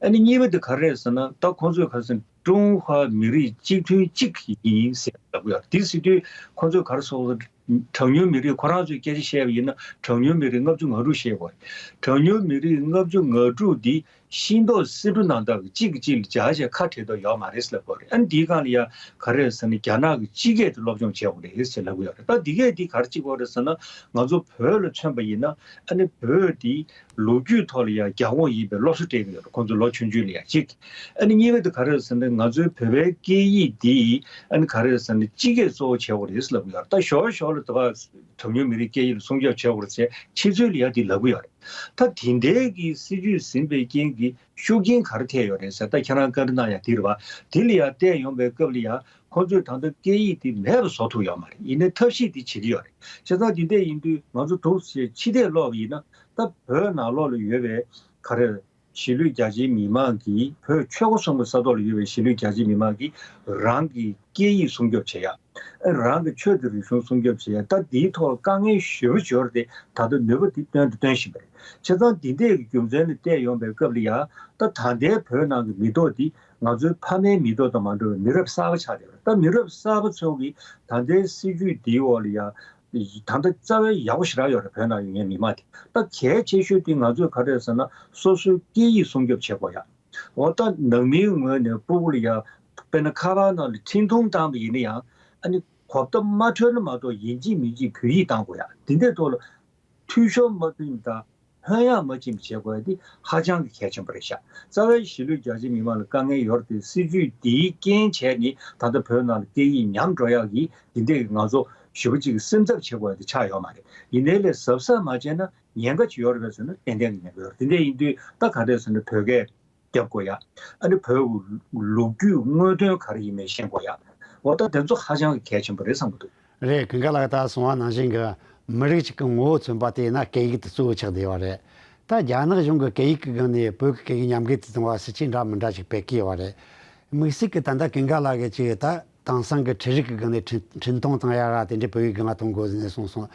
ཨ་ནི་གཉིས་པ་དེ་ག་རེ་རེད་ཟེར་ན། ད་ཁོང་ཚོས་ག་རེ་ཟེར་ན། ཀྲུང་ཧྭ་མི་རིགས་གཅིག་མཐུན་གཅིག་ཡིན་ཟེར་ལབ་ཀྱི་ཡོད་རེད། དེ་ཟེར་དུས་ཁོང་ཚོས་ག་རེ་ཟེར། གྲངས་ཉུང་མི་རིགས། ཁོ་རང་ཚོས་སྐད་ཆ་བཤད་པ་ཡིན་ན་གྲངས་ཉུང་མི་རིགས་ལྔ་བཅུ་ང་དྲུག་བཤད་དགོས་རེད། གྲངས་ཉུང་མི་རིགས་ལྔ་བཅུ་ང་དྲུག་འདི་ཤིང་ཏོག་སེ་འབྲུ་ནང་ལྟར་གྱི་གཅིག་གིས་གཅིག་ལ་སྦྱར་བྱས་ཁ་བྲལ་འདོད་ཡོད་མ་རེད་ཟེར་ལབ་ཀྱི་ཡོད་རེད། ཨ་ནི་འདིའི་སྒང་ལ་ཡ་ག་རེ་རེད་ཟེར་ན། རྒྱ་ནག་གི་སྤྱི་སྐད་དེ་སློབ་སྦྱོང་བྱེད་དགོས་རེད་ཟེར་ལབ་ཀྱི་ཡོད་རེད། ད་འདི་གས་འདི་ག་རེ་བྱེད་དགོས་རེད་ཟེར་ན། ང་ཚོ་བོད་ལ་མཚོན་པ་ཡིན་ན། ཨ་ནི་བོད་འདི་ལོ་རྒྱུས་ཐོག་ལ་ཡང་རྒྱ་འོག་ཡིན་པའི་སློབ་གསོ་སྤྲད་ཀྱི་ཡོད་རེད། ཁོང་ཚོ་ལོ་ཆུང་ཆུང་ལ་ཡང་གཅིག། ཨ་ནི་གཉིས་པ་དེ་ག་རེ་རེད་ཟེར་ན། ང་ཚོའི་བོད་པའི་སྐད་ཡིག་འདི་ཨ་ནི་ག་རེ་རེད་ཟེར་ན། སྤྱི་སྐད་གཙོ་བོ་བྱེད་དགོས་རེད་ལབ་ཀྱི་ཡོད་རེད། ད་ཞོར་ཞོར་ལ་དེ་བ་གྲངས་ཉུང་མི་རིགས་སྐད་ཡིག་ལ་སྲུང་སྐྱོབ་བྱེད་དགོས་རེད་ཟེར་ཆེད་འཛུགས་ལ་ཡང་དེ་ལབ་ཀྱི་ཡོད་རེད། ད་དེ་འདྲའི་གི་སྲིད་ཇུས་ཟིན་པའི་རྐྱེན་གྱིས་ཤུགས་རྐྱེན་ག་རེ་ཐེབས་ཡོད་རེད་ཟེར། ད་ཁྱེད་རང་བཀའ་འདྲི་གནང་ཡ་དེ་རེད་བ། དེ་ལ་ཡང་བལྟས་ཡོང་པའི་སྐབས་ལ་ཡང་ཁོང་ཚོས་ད་ལྟ་སྐད་ཡིག་དེ་མེད་པ་བཟོ་ཐུབ་ཡོད་མ་རེད། ཡིན་ནའི་ཐབས་ཤེས་དེ་བྱེད་ཀྱི་ཡོད་རེད། བྱས་ཙང་དེ་འདྲ་ཡིན་དུས་ང་ཚོ་འདུག་ཟེར་ཕྱི་བལྟས་ཀློག་པ་ཡིན་ན། ད་བོད་ནང་ལོགས་ལ་ཡོད་པའི་ག་རེ། གཞིས་ལུས་རྒྱ་ཆེའི་མི་མང་གིས། བོད་ཆོས་འཁོར་གསུམ་གྱི་ས་ཐོག་ལ་ཡོད་པའི་གཞིས་ལུས་རྒྱ་ཆེའི་མི་མང་གིས་རང་གི་སྐད་ཡིག་སྲུང་སྐྱོབ་བྱེད་ཡ། རང་གི་ཆོས་དང་རིག་གཞུང་སྲུང་སྐྱོབ་བྱེད་ཡ། ད་འདིའི་ཐོག་ལ་དཀའ་ངལ་ཞེ་པོ་ཅིག་ཡོད་རེད་དེ། ད་ལྟ་ནུས་པ་འདི་བཏོན་དང་བཏོན་བཞིན་པ་རེད། བྱས་ཙང་འདི་འདྲའི་གི་རྒྱུ་མཚན་ལ་བལྟས་ཡོང་པའི་སྐབས་ལ་ཡ། ད་ད་ལྟའི་བོད་ནང་གི་མི་ཐོག་འདི་ང་ཚོའི་ཕ་མའི་མི་ཐོག་དང་མ་འདྲ་བའི་མི་རབས་གསར་པ་ཆགས་བསྡད་པ་རེད། ད་མི་རབས་གསར་པ་ཚོ་གིས་ད་ལྟའི་སྲིད་ཇུས་འདིའི་འོག་ལ་ཡ། ད་ལྟ་རྩ་བའི་ཡག་པོ་ཞེ་དྲག་ཡོད་རེད། བོད་ནང་ཡོད་མཁན་མི་མང་དེ། ད་གལ་ཆེ་ཤོས་དེ་ང་ཚོས་ག་རེ་རེད་ཟེར་ན། སོ་སོའི་སྐད་ཡིག་སྲུང་སྐྱོབ་བྱེད་དགོས་ཡ། འོ། ད་ནང་མིའི་ངོས་ནས་སྤུ་གུ་ལ་ཡ། དཔེར་ན་ཁ་པར་ནང་ལ་འཕྲིན་ཐུང་བཏང་པ་ཡིན་ན་ཡང་། ཨ་ནི་གོ་བརྡ་མ་འཕྲོད་ན་མ་གཏོགས་ཡིན་གཅིག་མིན་གཅིག་བོད་ཡིག་བཏང་དགོས་ཡ། དེ་འདྲའི་ཐོག་ལ་འཐུས་ཤོར་མ་ཕྱིན་དང་། ལྷོད་ཡངས་མ་ཕྱིན་བྱེད་དགོས་ཡ་དེ་ཧ་ཅང་གི་གལ་ཆེན་པོ་རེད་ཤག། རྩ་བའི་གཞིས་ལུས་རྒྱ་ཆེ་མི་མང་ལ་དཀའ་ངལ་ཡོད་རེད་དེ། སྲིད་ཇུས་འདིའི་རྐྱེན་བྱས་ནས་ད་ལྟ་བོད་ནང་ལ་སྐད་ཡིག་ཉམས་འགྲོ་ཡག་གི་འདི་འདྲས་ཀྱི་ང་ཚོ་ཞེ་པོ་ཅིག་གི་སེམས་འཚབ་བྱེད་དགོས་ཡ་དེ་ཆགས་ཡོད་མ་རེད། ཡིན་ནའི་ལས་གཟབ་གཟབ་མ་བྱས་ན་ཉེན་ཁ་ཅིག་ཡོད་རེད་པས་ཟེར་ན་ཏན་ཏན་གྱི་ཉེན་ཁ་ཡོད་རེད། དེ་འདྲས་ཡིན་དུས་ད་ག་འདྲས་ཟེར་ན། བོད་སྐད་རྒྱབ་དགོས་ཡ། ཨ་ནི་བོད་ལོ་རྒྱུས་དངོས་དོན་ག་རེ་ཡིན་མིན་ཤེས་དགོས་ཡ། འོ། ད་དེ་ཚོ་ཧ་ཅང་གི་གལ་ཆེན་པོ་རེད་བསམ་གྱི་འདུག། རེད། ཀུན་དགའ་ལགས་ད་གསུངས་པ་ནང་བཞིན་གྱི་མི་རིགས་གཅིག་གི་ངོ་བོ་མཚོན་པ་དེ་ཡིན་ན་སྐད་ཡིག་དེ་གཙོ་བོ་ཆགས་བསྡད་པ་རེད། ད་རྒྱ་ནག་གཞུང་གི་སྐད་ཡིག་གི་སྒང་ནས་བོད་ཀྱི་སྐད་ཡིག་ཉམས་རྒུད་དུ་གཏོང་བ་སྲིད་ཇུས་འདྲ་མི་འདྲ་ཞིག་སྤེལ་གྱི་ཡོད་པ་རེད། དམིགས་བསལ་གྱི་ད་ལྟ་ཀུན་དགའ་ལགས་ཀྱིས་ཅིག་ད་དེང་སང་གི་འཕྲུལ་རིག་གི་སྒང་ནས་འཕྲིན་འཕྲིན་གཏོང་བཏང་ཡ་ར་དེ་འདྲའི་བོད་ཡིག་སྒང་ལ་གཏོང་དགོས་ཟེར་ནས་གསུངས་སོང་།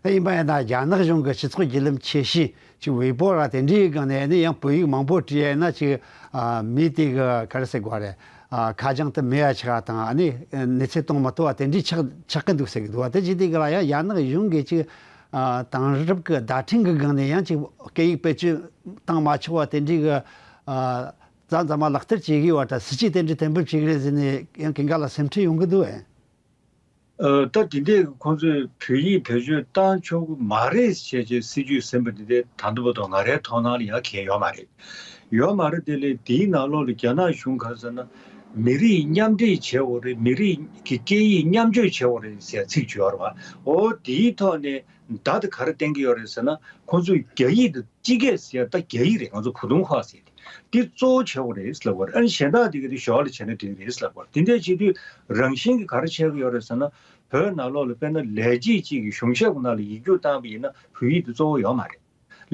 ད་ཡིན་པ་ཡིན་ན་རྒྱ་ནག་གཞུང་གི་སྤྱི་ཚོགས་བརྒྱུད་ལམ་ཆེ་ཤོས་ཅིག་ཝེ་པོ་ར་དེ་འདྲའི་སྒང་ནས་ནི་ཡང་བོད་ཡིག་མང་པོ་བྲིས་ཡ་ཡིན་ན་ཅིག་ཨ་མི་དེ་གི་ག་རེ་ཟེར་དགོས་རེད། ཨ་ཁ་བྱང་དུ་མེད་ཡ་ཆགས་དང་ཨ་ནི་གནས་ཚུལ་གཏོང་མི་ཐུབ་པ་དེ་འདྲའི་ཆགས་ཆགས་ཀྱི་འདུག་ཟེར་གི་འདུག་བ། དེ་བྱས་དུས་གི་ལ་ཡང་རྒྱ་ནག་གཞུང་གིས་ཅིག་ཨ་དེང་རབས་ཀྱི་བརྡ་འཕྲིན་གི་སྒང་ནས་ཡང་ཅིག་སྐད་ཡིག་བེད་སྤྱོད་བཏང་མ་ཆོག་པ་དེ་འདྲའི་གི་ཨ་རྩ་འཛམ་མ་ལག་བསྟར་བྱེད་གི་བ་ད་སྲིད་ཇུས་དེ་འདྲའི་གཏན་འབེབས་བྱེད་གི་རེད་ཟེར་ནས་ཡང་ཀུན་དགའ་ལ་སེམས་ཁྲལ་ཡོང་གི་འདུག་ཨེ། ཨ་ད་དེ་འདྲས་ཁོང་ཚོས་བོད་ཡིག་བེད་སྤྱོད་བཏང་ཆོག་གི་མ་རེད་ཞེས་བྱས་སྲིད་ཇུས་ཟིན་པ་འདི་དེ་ད་ལྟ་བར་དུ་ང་རའི་མཐོང་སྣང་ལ་ཡང་གང་ཡང་ཡོད་མ་རེད། ཡོད་མ་རེད་དེ་ལས་དེའི་ནང་ལོགས་ལ་རྒྱ་ནག་གཞུང་ག་རེ་ཟེར་ན་མི་རིགས་མཉམ་འདྲེས་བྱེད་དགོས་རེད། མི་རིགས་ཀྱི་སྐད་ཡིག་མཉམ་སྤྱོད་བྱེད་དགོས་རེད་ཟེར་ཚིག་བརྗོད་ཡོད་རེད་བ། འོ་དེའི་ཐོག་ནས་བརྡ་དེ་ག་རེ་བསྟན་གྱི་ཡོད་རེད་ཟེར་ན་ཁོང་ཚོས་རྒྱ་ཡིག་དང་སྤྱི་སྐད་ཟེར་ཡ་ད་རྒྱ་ཡིག་རེད། ང་ཚོ་ཕུ་ཐུང་ཧྭ་ཟེར་ཏེ། འདི་གཙོ་བོ་བྱེད་དགོས་རེད་ལབ་པ་རེད། ཨ་ནི་གཞན་དག་འདི་ག་དེ་ཞོར་ལ་བྱས་ན་འགྲིག་རེད་ལབ་པ་རེད། དེ་འདྲ་བྱེད་དུས་རང་བཞིན་གྱིས་ག་རེ་བྱེད་ཀྱི་ཡོད་རེད་ཟེར་ན་བོད་ནང་ལོགས་ལ་དཔེར་ན་ལས་བྱེད་ཅིག་གི་གཞུང་ཞབས་ཀྱི་ནང་ལ་ཡིག་རྒྱུགས་བཏང་བ་ཡིན་ན་བོད་ཡིག་དེ་གཙོ་བོ་ཡོད་མ་རེད།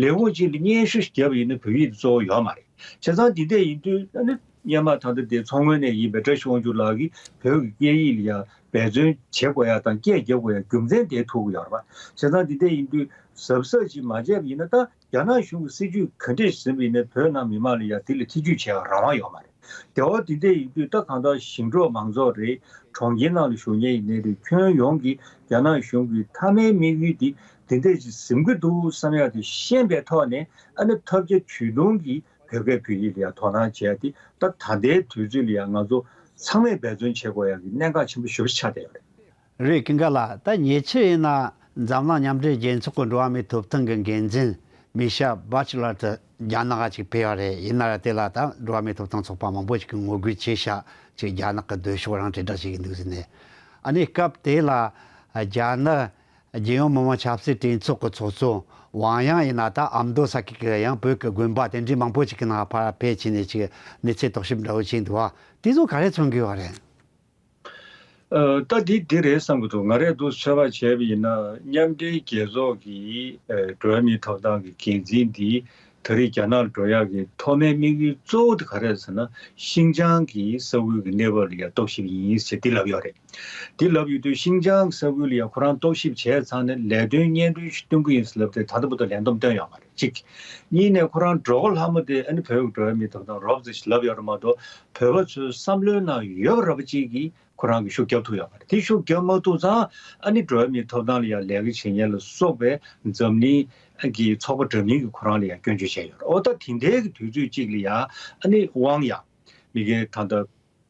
ལས་ཁུངས་ཅིག་ལ་སྙན་ཞུ་ཞིག་བརྒྱབ་པ་ཡིན་ན་བོད་ཡིག་དེ་གཙོ་བོ་ཡོད་མ་རེད། བྱས་ཙང་འདི་འདྲ་ཡིན་དུས་ཨ་ནི་སྔོན་མ་ད་ལྟ་དེ་མཚོ་སྔོན་ནས་ཡིན་པའི་བཀྲ་ཤིས་དབང་ཕྱུག་ལགས་ཀྱིས་བོད་ཀྱི་སྐད་ཡིག་ལ་ཡང་འབད་བརྩོན་བྱེད་དགོས་ཡ་དང་སྐད་རྒྱག་དགོས་ཡ་རྒྱུ་མཚན་དེ་ཐུག་གི་ཡོད་རེད་པ། བྱས་ཙང་འདི་འདྲ་ཡིན་དུས་གཟབ་གཟབ་ཅིག་མ་བྱས་པ་ཡིན་ན་ད། རྒྱ་ནག་གཞུང་གི་སྲིད་ཇུས་ག་འདྲས་ཟིན་པ་ཡིན་ནའི་བོད་ནང་མི་མང་ལ་ཡང་དེ་ལ་ཐེ་ཇུས་བྱེད་ཡག་རང་དབང་ཡོད་མ་རེད། དེ་འོ་དེ་འདྲས་ཡིན་དུས་ད་གང་ལྟར་ཞིང་འབྲོག་མང་ཚོགས་རེད། གྲོང་ཁྱེར་ནང་ལ་བཞུགས་མཁན་ཡིན་ནའི་རེད། ཁྱོན་ཡོངས་ཀྱི་རྒྱ་ནག་གཞུང་གི་མཐའ་མའི་དམིགས་ཡུལ་འདི་དེ་འདྲས་ཅིག་ཟིན་གྱི་འདུག་བསམ་ཡག་དེ་ཤེས་པའི་ཐོག་ནས་ཨ་ནི་ཐབས་བརྒྱ་ཇུས་སྟོང་གིས་བོད་སྐད་བོད་ཡིག་ལ་ཡང་དོ་སྣང་བྱས་ཏེ་ད་ད་ལྟའི་དུས་ཚོད་ལ་ཡང་ང་ཚོ་ཚང་མས་འབད་བརྩོན་བྱེད་དགོས་ཡག་གི་གནད་འགག་ཆེན་པོ་ཞེ་པོ་ཅིག་ཆགས་བསྡད་ཡོད་རེད། རེད། ཀུན་དགའ་ལགས། ད་ཉེ་ཆར་ཡིན་ན་འཛམ་གླིང་མཉམ་འབྲེལ་རྒྱལ་ཚོགས་ཀྱི་འགྲོ་བ་མིའི་ཐོབ་ཐང་གི་འགན་འཛིན་མི་ཤེལ་བྷ་ཆི་ལར་དུ་རྒྱ་ནག་ཅིག་ཕེབས་པ་རེད། ཡིན་ན་ར་དེ་ལ་ད་འགྲོ་བ་མིའི་ཐོབ་ཐང་ཚོགས་པ་མང་པོ་ཞིག་གིས་ངོ་རྒོལ་བྱས་ཤག་ཅིག་རྒྱ་ནག་གི་སྡོད་ཕྱོགས་རང་དྲིལ་བསྒྲགས་བྱེད་ཀྱི་འདུག་ཟེར་ནས། ཨ་ནི་སྐབས་དེ་ལ་རྒྱ་ནག་རྒྱལ་ཡོངས་མི་དམངས་ཆབ་སྲིད་གྲོས་ཚོགས་ཀྱི་ཚོགས་གཙོ་ཝང་དབྱང་ཡིན་ན་ད་ཨ་མདོ་ས་ཁུལ་གྱི་ཡང་བོད་ཀྱི་དགོན་པ་དེ་འདྲའི་མང་པོ་ཞིག་གི་ནང་ཕར་ཕེབས་བྱས་ནས་ཅིག་གནས་ཚུལ་རྟོག་ཞིབ་འདྲ་བོ་བྱས་འདུག་བ། དེ་ཚོ་ག་རེ་མཚོན་གྱི་ཡོད་རེད། ཨ་ད་འདི་འདི་རེད་བསམ་གྱི་འདུག་ང་རས་འདུག་ཚོད་དཔག་བྱས་པ་ཡིན་ན་མཉམ་འབྲེལ་རྒྱལ་ཚོགས་ཀྱི་ཨ་འགྲོ་བ་མིའི་ཐོབ་ཐང་གི་འགན་འཛིན་འདི་ད་རེས་རྒྱ་ནག་ལ་འགྲོ་ཡག་གི་ཐོག་མའི་དམིགས་ཡུལ་གཙོ་བོ་དེ་ག་རེ་རེད་ཟེར་ན་ཤིན་ཅང་གི་ས་ཁུལ་གྱི་གནས་བབ་ལ་ཡང་རྟོག་ཞིབ་ཡིན་ཟེར་འདི་ལབ་ཡོད་རེད། འདི་ལབ་ཡོད་དུས་ཤིན་ཅང་གི་ས་ཁུལ་ལ་ཡང་ཁོ་རང་རྟོག་ཞིབ་བྱས་ཚར་ནས་ལས་དོན་སྙན་སྒྲོན་ཞིག་སྟོན་གྱི་ཡིན་ཟེར་ལབ་སྟེ་ད་ལྟ་བར་དུ་ལན་འདེབས་བཏོན་ཡོད་མ་རེད་གཅིག་གཉིས་ནས་ཁོ་རང་འགྲོ་གི་ལྷ་མོ་དེ་ཨ་ནི་བོད་ཀྱི་འགྲོ་བ་མིའི་ཐོབ་ཐང་རོབ་ཙམ་ཞིག་ལབ་ཡོད་རེད་མ་གཏོགས་བོད་པ་ཚོའི་བསམ་བློའི་ནང་ཡོད་པ་ར་བ་གཅིག་གིས་ཁོ་རང་གིས་ཤུགས་རྒྱབ་ཐུབ་ཡོད་མ་རེད། དེ་ཤུགས་རྒྱབ་མ་ཐུབ་ཙང་ཨ་ནི་འགྲོ་བ་མིའི་ཐོབ་ཐང་ལ་ཡང་ལས་ཀ་བྱེད་མཁན་ལ་སོགས་པའི་འཛམ་གླིང་གི་ཚོགས་པ་འདྲ་མིན་གྱིས་ཁོ་རང་ལ་ཡང་སྐྱོན་བརྗོད་བྱས་ཡོད་རེད། འོ་ད་དེ་འདྲའི་གི་དུས་ཚོད་ཅིག་ལ་ཡང་ཨ་ནི་ཝང་དབྱང་མི་སྒེར་ད་ལྟ་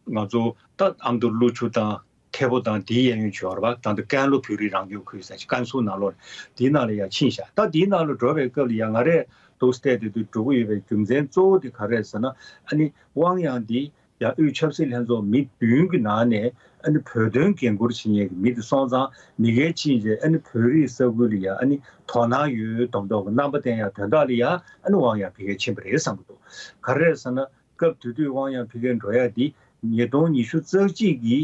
ང་ཚོ་ད་ཨ་མདོ་ཀླུ་ཆུ་དང་ཐེ་བོ་དང་དེའི་གཡས་གཡོན་བྱས་པ་རེད་པ། ད་ལྟ་ཀན་ལྷོ་བོད་རིགས་རང་སྐྱོང་ཁུལ་ཟེར་ཀན་སུའུ་ནང་ལོགས་ལ་དེའི་ནང་ལ་ཡང་ཕྱིན་བཞག་ད་དེའི་ནང་ལ་འགྲོ་བའི་སྐབས་ལ་ཡང་ང་རས་འདུག་བལྟས་དེ་དུས་འགྲོ་གི་ཡོད་པའི་རྒྱུ་མཚན་གཙོ་བོ་དེ་ག་རེ་རེད་ཟེར་ན་ཨ་ནི་ཝང་དབྱང་འདི་ཡང་དབུས་ཆབ་སྲིད་ལྷན་ཚོགས་མི་བདུན་གྱི་ནང་ནས་ཨ་ནི་བོད་དོན་འགན་འཁུར་བྱེད་མཁན་གྱི་མི་དེ་སོང་ཙང་མི་སྒེར་ཕྱིན་རྗེས་ཨ་ནི་བོད་རིགས་ས་ཁུལ་ལ་ཡང་ཨ་ནི་དོ་སྣང་ཡོད་མདོག་མདོག་གི་རྣམ་པ་བསྟན་ཡག་དོན་དག་ལ་ཡང་ཨ་ནི་ཝང་དབྱང་ཕ་གིར་ཕྱིན་པ་རེད་བསམ་གྱི་འདུག་ག་རེ་རེད་ཟེར་ན། སྐབས་དེ་དུས་ཝང་དབྱང་ཕ་གིར་འགྲོ་ཡག་འདི་ཉིས་སྟོང་ཉི་ཤུ་རྩ་གཅིག་གི་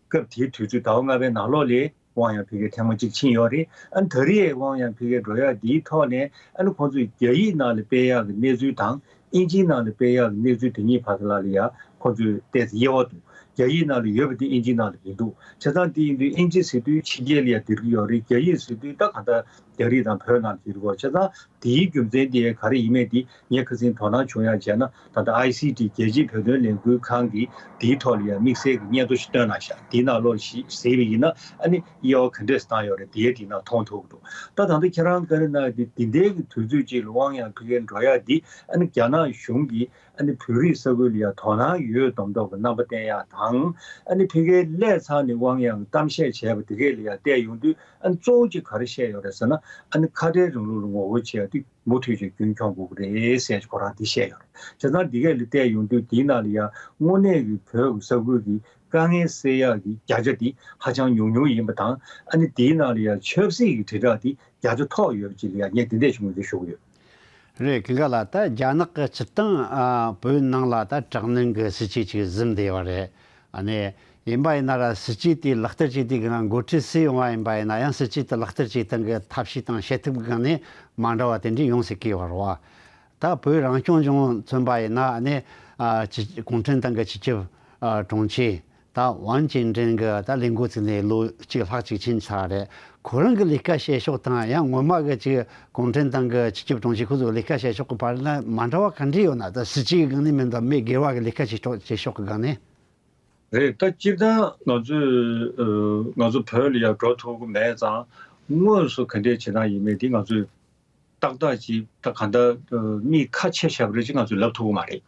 སྐབས་དེའི་དུས་ཚོད་ཟླ་བ་ལྔ་པའི་ནང་ལོགས་ལ་ཝང་དབྱང་ཕ་གིར་ཐེངས་མ་གཅིག་ཕྱིན་ཡོད་རེད། ཨ་ནི་ད་རེས་ཝང་དབྱང་ཕ་གིར་འགྲོ་ཡག་འདིའི་ཐོག་ནས་ཨ་ནི་ཁོང་ཚོས་རྒྱ་ཡིག་ནང་ལ་སྤེལ་ཡག་གི་གནས་ཚུལ་དང་ཨིན་ཇིའི་ནང་ལ་སྤེལ་ཡག་གི་གནས་ཚུལ་དེ་གཉིས་བར་དུ་ལ་ལ་ཡ་ཁོང་ཚོས་ཏོག་ཙམ་དབྱེ་བ་འདུག་རྒྱ་ཡིག་ནང་ལ་ཡོད་པ་དེ་ཨིན་ཇིའི་ནང་ལ་མི་འདུག་བྱས་ཙང་དེ་ཡིན་དུས་ཨིན་ཇི་ཟེར་དུས་ཕྱི་རྒྱལ་ལ་ཡ་འདིར་གི་ཡོད་རེད། རྒྱ་ཡིག་ཟེར་དུས་ད་ག་འདྲ་རྒྱ་རིགས་དང་བོད་ནང་ལ་འདིར་གོ་བྱས་ཙང་དེའི་རྒྱུ་མཚན་དེ་ག་རེ་ཡིན་མེད་དེ་ངས་ཁ་སང་དོ་སྣང་བྱུང་ཡག་བྱས་ན་ད་ལྟ་ཨའི་སི་ཊི་རྒྱལ་སྤྱིའི་བོད་དོན་ལས་འགུལ་ཁང་གིས་དེའི་ཐོག་ལ་ཡང་དམིགས་བསལ་གྱི་སྙན་ཐོ་ཞིག་བཏོན་གནང་ཤག་དེའི་ནང་ལོགས་ཤིག་གཟིགས་པ་ཡིན་ན་ཨ་ནི་དབྱེ་བ་ག་འདྲས་བཏང་ཡོད་རེད་དེའི་དེའི་ནང་མཐོང་ཐུབ་ཀྱི་འདུག་ད་ད་ལྟ་ཁྱེད་རང་བཀའ་འདྲི་གནང་དེ་འདི་འདྲའི་གི་དུས་ཚོད་ཅིག་ལ་ཝང་དབྱང་ཕ་གིར་འགྲོ་ཡག་འདི་ཨ་ནི་རྒྱ་ནག་གཞུང་གིས་ཨ་ནི་བོད་རིགས་ས་ཁུལ་ལ་ཡང་དོ་སྣང་ཡོད་མདོག་མདོག་གི་རྣམ་པ་བསྟན་ཡག་དང་ཨ་ནི་ཕ་གིར་སླེབས་ཚར་ནས་ཝང་དབྱང་གཏམ་བཤད་བྱས་པ་དེ་གས་ལ་ཡང་བལྟས་ཡོང་དུས་ཨ་ནི་གཙོ་བོ་གཅིག་ག་རེ་བཤད་ཡོད་རེད་ཟེར་ན་ཨ་ནི་ཁ་བྲལ་རིང་ལུགས་ལ་ངོ་རྒོལ་བྱེད་ཡག་དེ་མུ་མཐུད་ཅིག་རྒྱུན་འཁྱོངས་དགོས་ཀྱི་རེད་ཟེར་ཁོ་རང་འདི་བཤད་ཡོད་རེད། བྱས་ཙང་འདི་གས་ལ་བལྟས་ཡོང་དུས་འདིའི་ནང་ལ་ཡང་དངོས་གནས་ཀྱི་བོད་ཀྱི་ས་ཁུལ་གྱི་དཀའ་ངལ་སེལ་ཡག་གི་བརྒྱ་ཆ་འདི་ཧ་ཅང་ཉུང་ཉུང་ཡིན་པ་དང་ཨ་ནི་འདིའི་ནང་ལ་ཡང་ཆབ་སྲིད་ཀྱི་དྲིལ་བསྒྲགས་འདི་བརྒྱ་ཆ་ཐོག་ཡོད་པ་ཅིག་ལ་ཡང་ངས་འདི་འདྲས་ཞིག་ངོས་འཛིན་ཞུ་གི་ཡོད། རེད། ཀུན་དགའ་ལགས། ད་རྒྱ་ནག་གི་སྤྱིར་བཏང་ཨ་བོད་ནང་ལ་ད་དྲག་གནོན་གྱི་སྲིད་བྱུས་ཅིག་བཟུང་བསྡད་ཡོད་རེད། ཨ་ནི་ཡིན་པ་ཡིན་ན་ར་སྲིད་བྱུས་དེ་ལག་བསྟར་བྱེད་དུས་གི་ན་འགོ་ཁྲིད་སུ་ཡོང་བ་ཡིན་པ་ཡིན་ན་ཡང་སྲིད་བྱུས་དེ་ལག་བསྟར་བྱེད་སྟངས་ཀྱི་ཐབས་ཤེས་དང་བྱེད་ཐབས་སྒང་ནས་མ་འདྲ་བ་དེ་འདྲས་ཡོང་སྲིད་ཀྱི་ཡོད་རེད་བ། ད་བོད་རང་སྐྱོང་ལྗོངས་མཚོན་པ་ཡིན་ན་ཨ་ནི་ཨ་སྤྱི་གུང་ཁྲན་ཏང་གི་སྤྱི་ཁྱབ་ཨ་དྲུང་ཆེ་ ད་ཝང་ཅུན་ཀྲེང་གི་ད་ལས་འགོ་བཙུགས་ནས་ལོ་གཅིག་ལྷག་ཅིག་ཕྱིན་ཚར་རེད། ཁོ་རང་གི་ལས་ཀ་བྱེད་ཕྱོགས་དང་ཡང་སྔོན་མ་གི་ཅིག་གུང་ཁྲན་ཏང་གི་སྤྱི་ཁྱབ་དྲུང་ཆེ་ཁོ་ཚོའི་ལས་ཀ་བྱེད་ཕྱོགས་ཀྱི་བར་ལ་མ་འདྲ་བ་ག་འདྲ་ཡོད་ན། ད་སྲིད་སྤྱི་གི་སྒང་ནས་མིན་པ་མི་སྒེར་བ་གི་ལས་ཀ་བྱེད་ཕྱོགས་བྱེད་ཕྱོགས་ཀྱི་སྒང་ནས། རེད། ད་སྤྱིར་བཏང་ང་ཚོས་ཨ་ང་ཚོ་བོད་ལ་ཡར་འགྲོ་ཐུབ་ཀྱི་མེད་ཙང་དངོས་སུ་ག་འདྲས་བྱེད་སྟངས་ཡིན་མིན་དེ་ང་ཚོས་ཏག་ཏག་ཅིག་ད་ག་འདྲ་ཨ་མིས་ཁ་ཕྱེ་བཞག་པ་རེད་ཅེས་ང་ཚོས་ལབ་ཐུབ་ཀྱི་མ་རེད།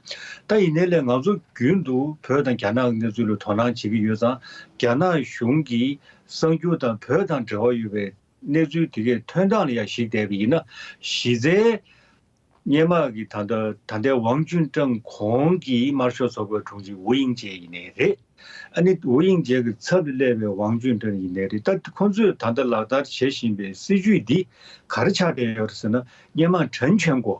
ད་ཡིན་ནའི་ལས་ང་ཚོ་རྒྱུན་དུ་བོད་དང་རྒྱ་ནག་གི་གནས་ཚུལ་ལ་དོ་སྣང་བྱེད་ཀྱི་ཡོད་ཙང་། རྒྱ་ནག་གཞུང་གིས་གསར་འགྱུར་དང་བོད་དང་འབྲེལ་བ་ཡོད་པའི་གནས་ཚུལ་དེ་གའི་ཐོན་སྟངས་ལ་ཡང་གཞིགས་བསྡད་པ་ཡིན་ན། གཞི་རྩའི་སྔོན་མ་གི་ད་ལྟ་ད་ལྟའི་ཝང་ཅུན་ཀྲེང་གོང་གི་དམར་ཤོག་ཚོགས་པའི་དྲུང་ཆེ་ཝུ་དབྱིང་ཇེ་ཡིན་ནའི་རེད། ཨ་ནི་ཝུ་དབྱིང་ཇེ་གི་ཚབ་ལ་སླེབས་པའི་ཝང་ཅུན་ཀྲེང་ཡིན་ནའི་རེད། ད་ཁོང་ཚོས་ད་ལྟ་ལག་བསྟར་བྱེད་བཞིན་པའི་སྲིད་ཇུས་འདི་ག་རེ་ཆགས་བསྡད་ཡོད་རེད་ཟེར་ན། སྔོན་མ་ཁྲེན་ཆོན་ཀོ་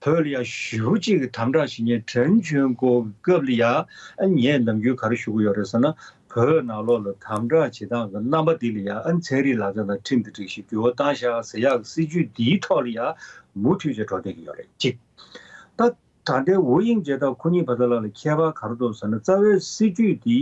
བོད་ལ་ཡ་ཞེ་པོ་ཅིག་གི་དམ་དྲག་བྱེད་མཁན་ཁྲེན་ཆོན་ཀོ་གི་སྐབས་ལ་ཡ། ཨ་ངས་ནམ་རྒྱུན་ག་རེ་ཞུ་གི་ཡོད་རེད་ཟེར་ན། བོད་ནང་ལོགས་ལ་དམ་དྲག་བྱེད་སྟངས་ཀྱི་རྣམ་པ་འདི་ལ་ཡ། ཨ་ཚན་རིག་ལག་རྩལ་དང་ཁྲིམས་དང་སྒྲིག་གཞི་འགྱུར་བ་བཏང་བཞག་ཟེར་ཡག་གི་སྲིད་ཇུས་འདིའི་ཐོག་ལ་ཡ་མུ་མཐུད་བྱས་འགྲོ་བསྡད་ཀྱི་ཡོད་རེད། གཅིག་ད་ད་ལྟའི་ཝུ་དབྱིང་ཇེ་དང་ཁོ་གཉིས་བར་དུ་ལ་ལ་ཁྱད་པར་ག་རེ་འདུག་ཟེར་ན། རྩ་བའི་སྲིད་ཇུས་འདི་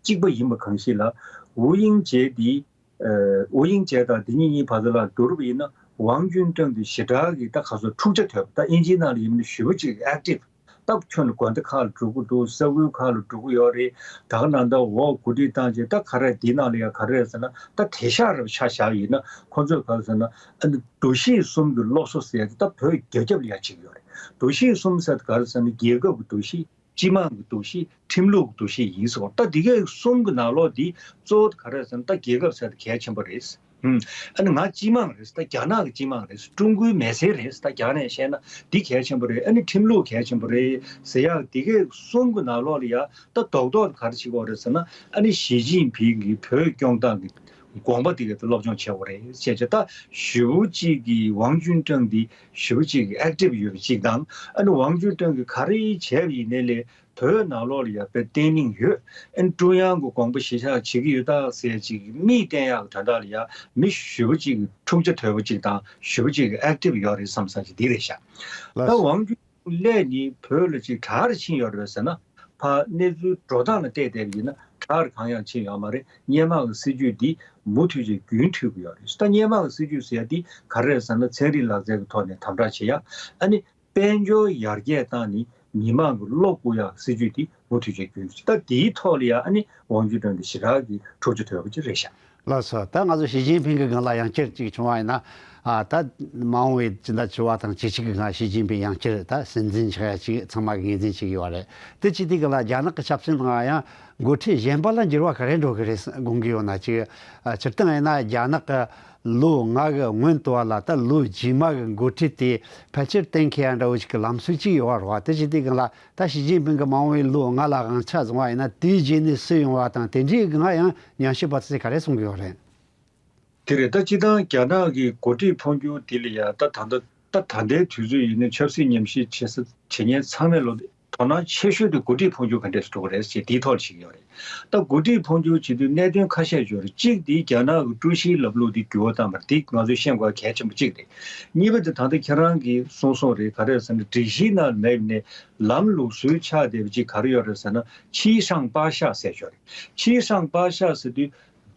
གཅིག་པ་ཡིན་པ་གང་ཞིག་ལ། ཝུ་དབྱིང་ཇེ་འདི་ཨ་ཝུ་དབྱིང་ཇེ་དང་འདི་གཉིས་གཉིས་བར་དུ་ལ་བསྡུར་བ་ཡིན་ན། ཝང་ཅུན་ཀྲེང་འདི་ཞེ་དྲག་གི་ད་ག་ཚོད་འཁྲུག་ཆ་དོད་པ། ད་ཨིན་ཇིའི་ནང་ལ་ཡིན་ན་ཞེ་པོ་ཅིག་ཨེག་ཊིབ། ད་ཁྱོན་ནས་དགོན་སྡེ་ཁག་ལ་འགྲོ་གི་འདུག་ས་ཁུལ་ཁག་ལ་འགྲོ་གི་ཡོད་རེད། ད་ག་ནང་ད་འོག་གོ་སྒྲིག་བཏང་རྗེས། ད་ག་རེ་འདི་ནང་ལ་ཡ་ག་རེ་ཟེར་ན། ད་དེང་སང་རབ་ཆ་བཞག་ཡིན་ན། ཁོང་ཚོས་ག་རེ་ཟེར་ན། ཨ་ནི་འདུ་ཤེས་གསུམ་གྱི་སློབ་གསོ་ཟེར་ཡ་དེ་ད་བོད་རྒྱ་ཁྱབ་ལ་ཡ་བྱེད་ཀྱི་ཡོད་རེད། འདུ་ཤེས་གསུམ་ཟེར་དེ་ག་རེ་ཟེར་ན། རྒྱལ་ཁབ་ཀྱི་འདུ་ཤེས། སྤྱི་དམངས་ཀྱི་འདུ་ཤེས། ཁྲིམས་ལུགས་ཀྱི་འདུ་ཤེས་ཡིན་ཟེར་བ། ད་འདི་གའི་གསུམ་གྱི་ནང་ལོགས་འདི་གཙོ་བོ་ག་རེ་ཟེར་ན། ད་རྒྱལ་ཁབ་ཟེར་དེ་གལ་ཆེན་པོ་རེད། ཧུམ། ཨ་ནི་ང་སྤྱི་དམངས་རེད། ད་རྒྱ་ནག་གི་སྤྱི་དམངས་རེད། ཀྲུང་གོའི་མི་སེར་རེད། ད་རྒྱ་ནས་བཤད་ན་འདི་གལ་ཆེན་པོ་རེད། ཨ་ནི་ཁྲིམས་ལུགས་གལ་ཆེན་པོ་རེད་ཟེར་ཡག་འདི་གའི་གསུམ་གྱི་ནང་ལོགས་ལ་ཡ། ད་རྡོག་རྡོག་ག་རེ་བྱེད་དགོས་རེད་ཟེར་ན། ཨ་ནི་ཞི་ཅིན་ཕིང་གིས་བོད་སྐྱོང་སྟངས་ཀྱི་དགོངས་པ་འདི་གའི་སློབ་སྦྱོང་བྱེད་དགོས་རེད་ཟེར་བྱས། ད་ཞེ་པོ་ཅིག་གི་ཝང་ཅུན་ཀྲེང་འདི་ཞེ་པོ་ཅིག་གི་ཨེག་ཊིབ་ཡོད་པ་ཅིག་དང་། ཨ་ནི་ཝང་ཅུན་ཀྲེང་གིས་ག་རེ་བྱས་པ་ཡིན་ནའི་ལས་བོད་ནང་ལོགས་ལ་ཡ་དཔེ་བརྟན་ལྷིང་ཡོད། ཨ་ནི་ཀྲུང་དབྱང་གི་དགོངས་པ་གཞིར་བཞག་བྱེད་ཀྱི་ཡོད་ད་ཟེར་ཅིག་མིག་བསྟན་ཡག་གི་དོན་དག་ལ་ཡ་མི་ཞེ་པོ་ཅིག་གི་འཁྲུག་ཆ་དོད་པོ་ཅིག་དང་། ཞེ་པོ་ཅིག་གི་ཨེག་ཊིབ་ཡོད་རེད་བསམ་བསམ་ཅིག་འདི་རེད་ཤག་ལགས་ད་སོ། ཝང་ཅུན་ཀྲེང་སླེབས་ནས་བོད་ལ་ཅིག་དྲག་རུ་ཕྱིན་ཡོད་རེད་ཟེར་ན། ཕར་གནས་ཚུལ་འགྲོ་སྟངས་ལ་བལྟས་བསྡད་པ་ཡིན་ན་དྲག་རུ་གང་ཡང་ཕྱིན་ཡོད་མ་རེད། སྔོན་མ་གི་སྲིད་ཇུས་འདི་མུ་མཐུད་ཅིག་རྒྱུན་མཐུད་ཀྱི་ཡོད་རེད། ད་སྔོན་མ་གི་སྲིད་ཇུས་ཟེར་ཡ་འདི་ག་རེ་རེད་ཟེར་ན། ཚན་རིག་ལག་རྩལ་གྱི་ཐོག་ནས་དམ་དྲག་བྱེད་ཡ། ཨ་ནི་དཔལ་འབྱོར་ཡར་རྒྱས་བཏང་ནས་མི་མང་གི་བློ་བཀུག་ཡག་སྲིད་ཇུས་འདི་མུ་མཐུད་བྱས་རྒྱུན་ཞིག་ད་འདིའི་ཐོག་ལ་ཡ་ཨ་ནི་ཝང་ཅུན་ཀྲེང་འདི་ཞེ་དྲག་གི་འཁྲུག་ཆ་དོད་པོ་ཅིག་རེད་ཤག་ལགས་སོ། ད་ང་ཚོ་ཞི་ཅིན་ཕིང་གི་སྒང་ལ་ཡང་བསྐྱར་ཅིག་བྱུང་བ་ཡིན་ན། ཨ་ད་མ་འོངས་པའི་སྤྱི་ཟླ་བཅུ་པ་དང་བཅུ་གཅིག་གི་སྒང་ཞི་ཅིན་ཕིང་ཡང་བསྐྱར་ད་སྲིད་འཛིན་ཆགས་ཡ་ཅིག་ཚང་མ་གི་ངོས་འཛིན་བྱེད་ཀྱི་ཡོད་རེད། དེ་ཅི་སྟེ་གི་ལ་རྒྱ་ནག་གི་ཆབ་སྲིད་ནང་ཡང་འགོ་ཁྲིད་གཞན་པ་ལ་འགྱུར་བ་ག་རེ་འགྲོ་གི་རེད་དགོངས་ཀྱི་ཡོད་ན། ཅིག་ཨ་སྤྱིར་བཏང་ཡིན་ན་རྒྱ་ནག་གི་ལོ་ལྔ་གི་སྔོན་དུ་བ་ལ་ད་ལོ་རྗེས་མ་གི་འགོ་ཁྲིད་དེ་ཕལ་ཆེར་གཏན་འཁེལ་ཡ་འདྲ་བོ་ཞིག་གི་ལམ་སྲོལ་ཅིག་ཡོད་རེད་བ། དེ་ཅི་སྟེ་གི་ལ་ད་ཞི་ཅིན་ཕིང་གི་མ་འོངས་པའི་ལོ་ལྔ་ལ་དབང་ཆ་བཟུང་བ་ཡིན་ན། དེའི་རྗེས་ནས་སུ་ཡོང་བ་དང་དེ་འདྲའི་གི་ང་ཡང་ཉམས་ཞིབ་པ་ཚོས་ག་རེ་གསུང་གི་ཡོད་རེད། དེ་རེད། ད་སྤྱིར་བཏང་རྒྱ་ནག་གི་འགོ་ཁྲིད་འཕོ་འགྱུར་འདི་ལ་ཡ་ད་ད་ལྟ་ད་ད་ལྟའི་དུས་ཚོད་ཡིན་ན་ཆབ་སྲིད་ཉམས་ཞིབ་བྱེད་ས་བྱེད་མཁན་ཚང་མས་ལོ་དོ་སྣང་ཆེ་ཤོས་དེ་འགོ་ཁྲིད་འཕོ་འགྱུར་ག་འདྲས་སུ་འགྲོ་གི་རེད་ཅེས་དེའི་ཐོག་ལ་ཞིག་ཡོད་རེད། ད་འགོ་ཁྲིད་འཕོ་འགྱུར་བྱེད་དུས་གནད་དོན་ཁ་ཤས་ཡོད་རེད། གཅིག་དེ་རྒྱ་ནག་གི་ཀྲུའུ་ཞིའི་ལམ་ལུགས་དེ་འགྱུར་བ་བཏང་བ་རེད། དེ་ང་ཚོས་ཤེས་དགོས་གལ་ཆེན་པོ་གཅིག་རེད། གཉིས་པ་དེ་ད་ལྟ་ཁྱེད་རང་གིས་གསུངས་སོང་རེད། ག་རེ་ཟེར་ན་སྒྲིག་གཞིའི་ནང་མེད་ནས་ལམ་ལུགས་སྲོལ་ཆགས་བསྡད་པ་ཅིག་ག་རེ་ཡོད་རེད་ཟེར་ན། 七上八下ཟེར་ཡོད་རེད། 七上八下ཟེར་དུས་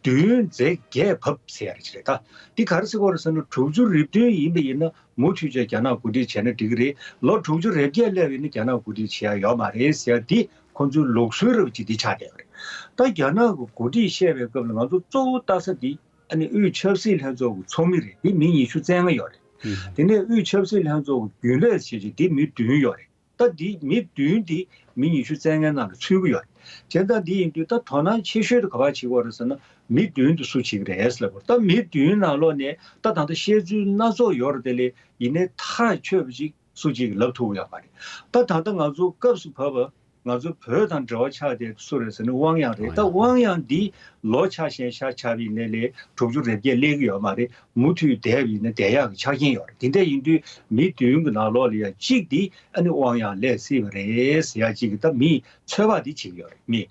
བདུན་འཛེགས་བརྒྱད་བབས་ཟེར་ཡ་རེ་ཅིག་རེད། ད་འདི་ག་རེ་ཟེར་གྱི་ཡོད་རེད་ཟེར་ན། དྲུག་ཅུ་རེ་བདུན་ཡིན་པ་ཡིན་ན་མུ་མཐུད་བྱས་རྒྱ་ནག་འགོ་ཁྲིད་བྱས་ན་འགྲིག་གི་རེད། ལོ་དྲུག་ཅུ་རེ་བརྒྱད་སླེབས་ཡིན་ན་རྒྱ་ནག་འགོ་ཁྲིད་བྱེད་ཡ་ཡོད་མ་རེད་ཟེར་ཡ་འདི་ཁོང་ཚོའི་ལུགས་སྲོལ་རབ་ཅིག་འདི་ཆགས་བསྡད་ཡོད་རེད། ད་རྒྱ་ནག་གི་འགོ་ཁྲིད་བཤད་པའི་སྐབས་ལ་ང་ཚོ་གཙོ་བོ་ལྟ་ས་འདི་ཨ་ནི་དབུས་ཆབ་སྲིད་ལྷན་ཚོགས་ཀྱི་ཚོགས་མི་རེད། འདི་མི་ཉི་ཤུ་རྩ་ལྔ་ཡོད་རེད། དེ་ནས་དབུས་ཆབ་སྲིད་ལྷན་ཚོགས་ཀྱི་རྒྱུན་ལས་བྱས་ཅིག་འདི་མི་བདུན་ཡོད་རེད། ད་འདི་མི་བདུན་འདི་མི་ཉི་ཤུ་རྩ་ལྔའི་ནང་ལ་ཚུད་ཀྱི་ཡོད་རེད། བྱས་ཙང་འདི་ཡིན་དུས་ད་དོ་སྣང་ཆེ་ཤོས་དེ་ག་པར་བྱེད་ཀྱི་ཡོད་རེད་ཟེར་ན། མི་བདུན་དེ་སུ་བྱེད་ཀྱི་རེད་ཟེར་ལབ་པ་རེད། ད་མི་བདུན་ནང་ལོགས་ནས་ད་ད་ལྟ་བཤད་ཚུལ་སྣ་ཚོགས་ཡོད་རེད། དེ་ལས་ཡིན་ནའི་ཐག་ཆོད་པ་ཅིག་སུ་གཅིག་གིས་ལབ་ཐུབ་ཀྱི་ཡོད་མ་རེད། ད་ད་ལྟ་ང་ཚོ་སྐབས་སུ་བབས་པ་ང་ཚོ་བོད་དང་འབྲེལ་བ་ཆགས་བསྡད་སུ་རེད་ཟེར་ན་དབང་ཡང་རེད། ད་དབང་ཡང་འདི་ལོ་ཆ་ཤས་ཤ་ཆ་བའི་ནས་ལས་དྲུག་ཅུ་རེ་བརྒྱད་སླེབས་ཀྱི་ཡོད་མ་རེད། མུ་མཐུད་བསྡད་པ་ཡིན་ན་བསྡད་ཡག་གི་ཆ་རྐྱེན་ཡོད་རེད། དེ་འདྲ་ཡིན་དུས་མི་བདུན་གྱི་ནང་ལོགས་ལ་ཡང་གཅིག་འདི་ཨ་ནི་དབང་ཡང་སླེབས་སྲིད་པ་རེད་ཟེར་ཡ་གཅིག་གི་ད་མིས་ཚོད་དཔག་འདི་བྱེད་ཀྱི་ཡོད་རེད། མི་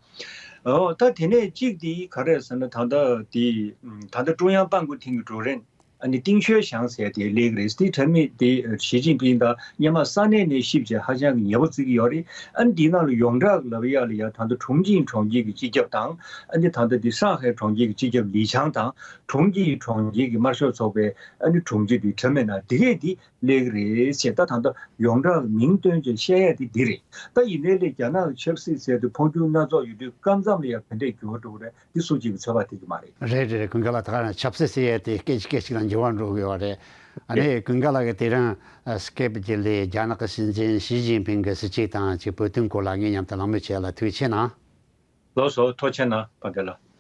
ཨོ་ད་དེ་ནས་གཅིག་འདི་ག་རེ་ཟེར་ན། ད་ལྟ་འདི་ད་ལྟ་ཀྲུང་དབྱང་办公厅གི་ཀྲུའུ་རེན། ཨ་ནི་ཏིང་ཞོའི་ཞང་ཟེར་དེ་སླེབས་ཀྱི་རེད། དེ་དྲ་མིག་དེ་ཞི་ཅིན་ཕིང་དང་སྔོན་མ་ས་གནས་ནས་གཤིབ་བྱས་ཧ་ཅང་གི་ཉེ་པོ་བརྩི་གི་ཡོད་རེད། ཨ་ནི་དེའི་ནང་ལ་ཡོངས་གྲགས་ལབ་ཡག་ལ་ཡ་ད་ལྟ་ཁྲུང་ཆིང་གྲོང་ཁྱེར་གྱི་སྤྱི་ཁྱབ་དང་། ཨ་ནི་ད་ལྟ་དེ་ཧྲང་ཧའེ་གྲོང་ཁྱེར་གྱི་སྤྱི་ཁྱབ་ལི་ཆང་དང་། ཁྲུང་ཆིང་གྲོང་ཁྱེར་གྱི་དམར་ཤོག་ཚོགས་པའི་ཨ་ནི་དྲུང་ཆེ་དེ་དྲ་མིག་ནང་དེ་གས་དེ་སླེབས་ཀྱི་རེད་ཟེར། ད་ད་ལྟ་ཡོངས་གྲགས་མིང་བཏོན་བྱས་བཤད་ཡག་དེ་འདི་རེད། ད་ཡིན་ནའི་ལས་རྒྱ་ནག་གི་ཆབ་སྲིད་ཟེར་དུས་འཕོ་འགྱུར་སྣ་ཚོགས་ཡོད་དུས་སྐབས་མཚམས་ལ་ཡང་དེ་འདྲས་འགྱུར་བ་འགྲོ་གི་རེད། འདི་སུ་གཅིག་གིས་ཚོད་དཔག་ཐེབས་ཀྱི་མ་རེད། རེད་རེད་རེད། ཀུན་དགའ་ལགས། ད་ག་རང་ཆབ་སྲིད་ཟེར་ཡས་དེ་སྐད་ཅིག་སྐད་ཅིག་ལ་འགྱུར་བ་འགྲོ་གི་ཡོད་རེད། ཨ་ནི་ཀུན་དགའ་ལགས་ཀྱིས་དེ་རིང་སྐེབ་བརྒྱུད་ལས་རྒྱ་ནག་གི་སྲིད་འཛིན་ཞི་ཅིན་ཕིང་གི་སྲིད་བྱུས་དང་གཅིག་བོད་དོན་སྐོར་ལ་ངའི་མཉམ་དུ་གླེང་མོལ་བྱས་ལ་ཐུགས་རྗེ་ཆེ་གནང་། ལགས་སོ། ཐུགས་རྗེ་ཆེ་གནང་། བཀའ་དྲིན་ལགས།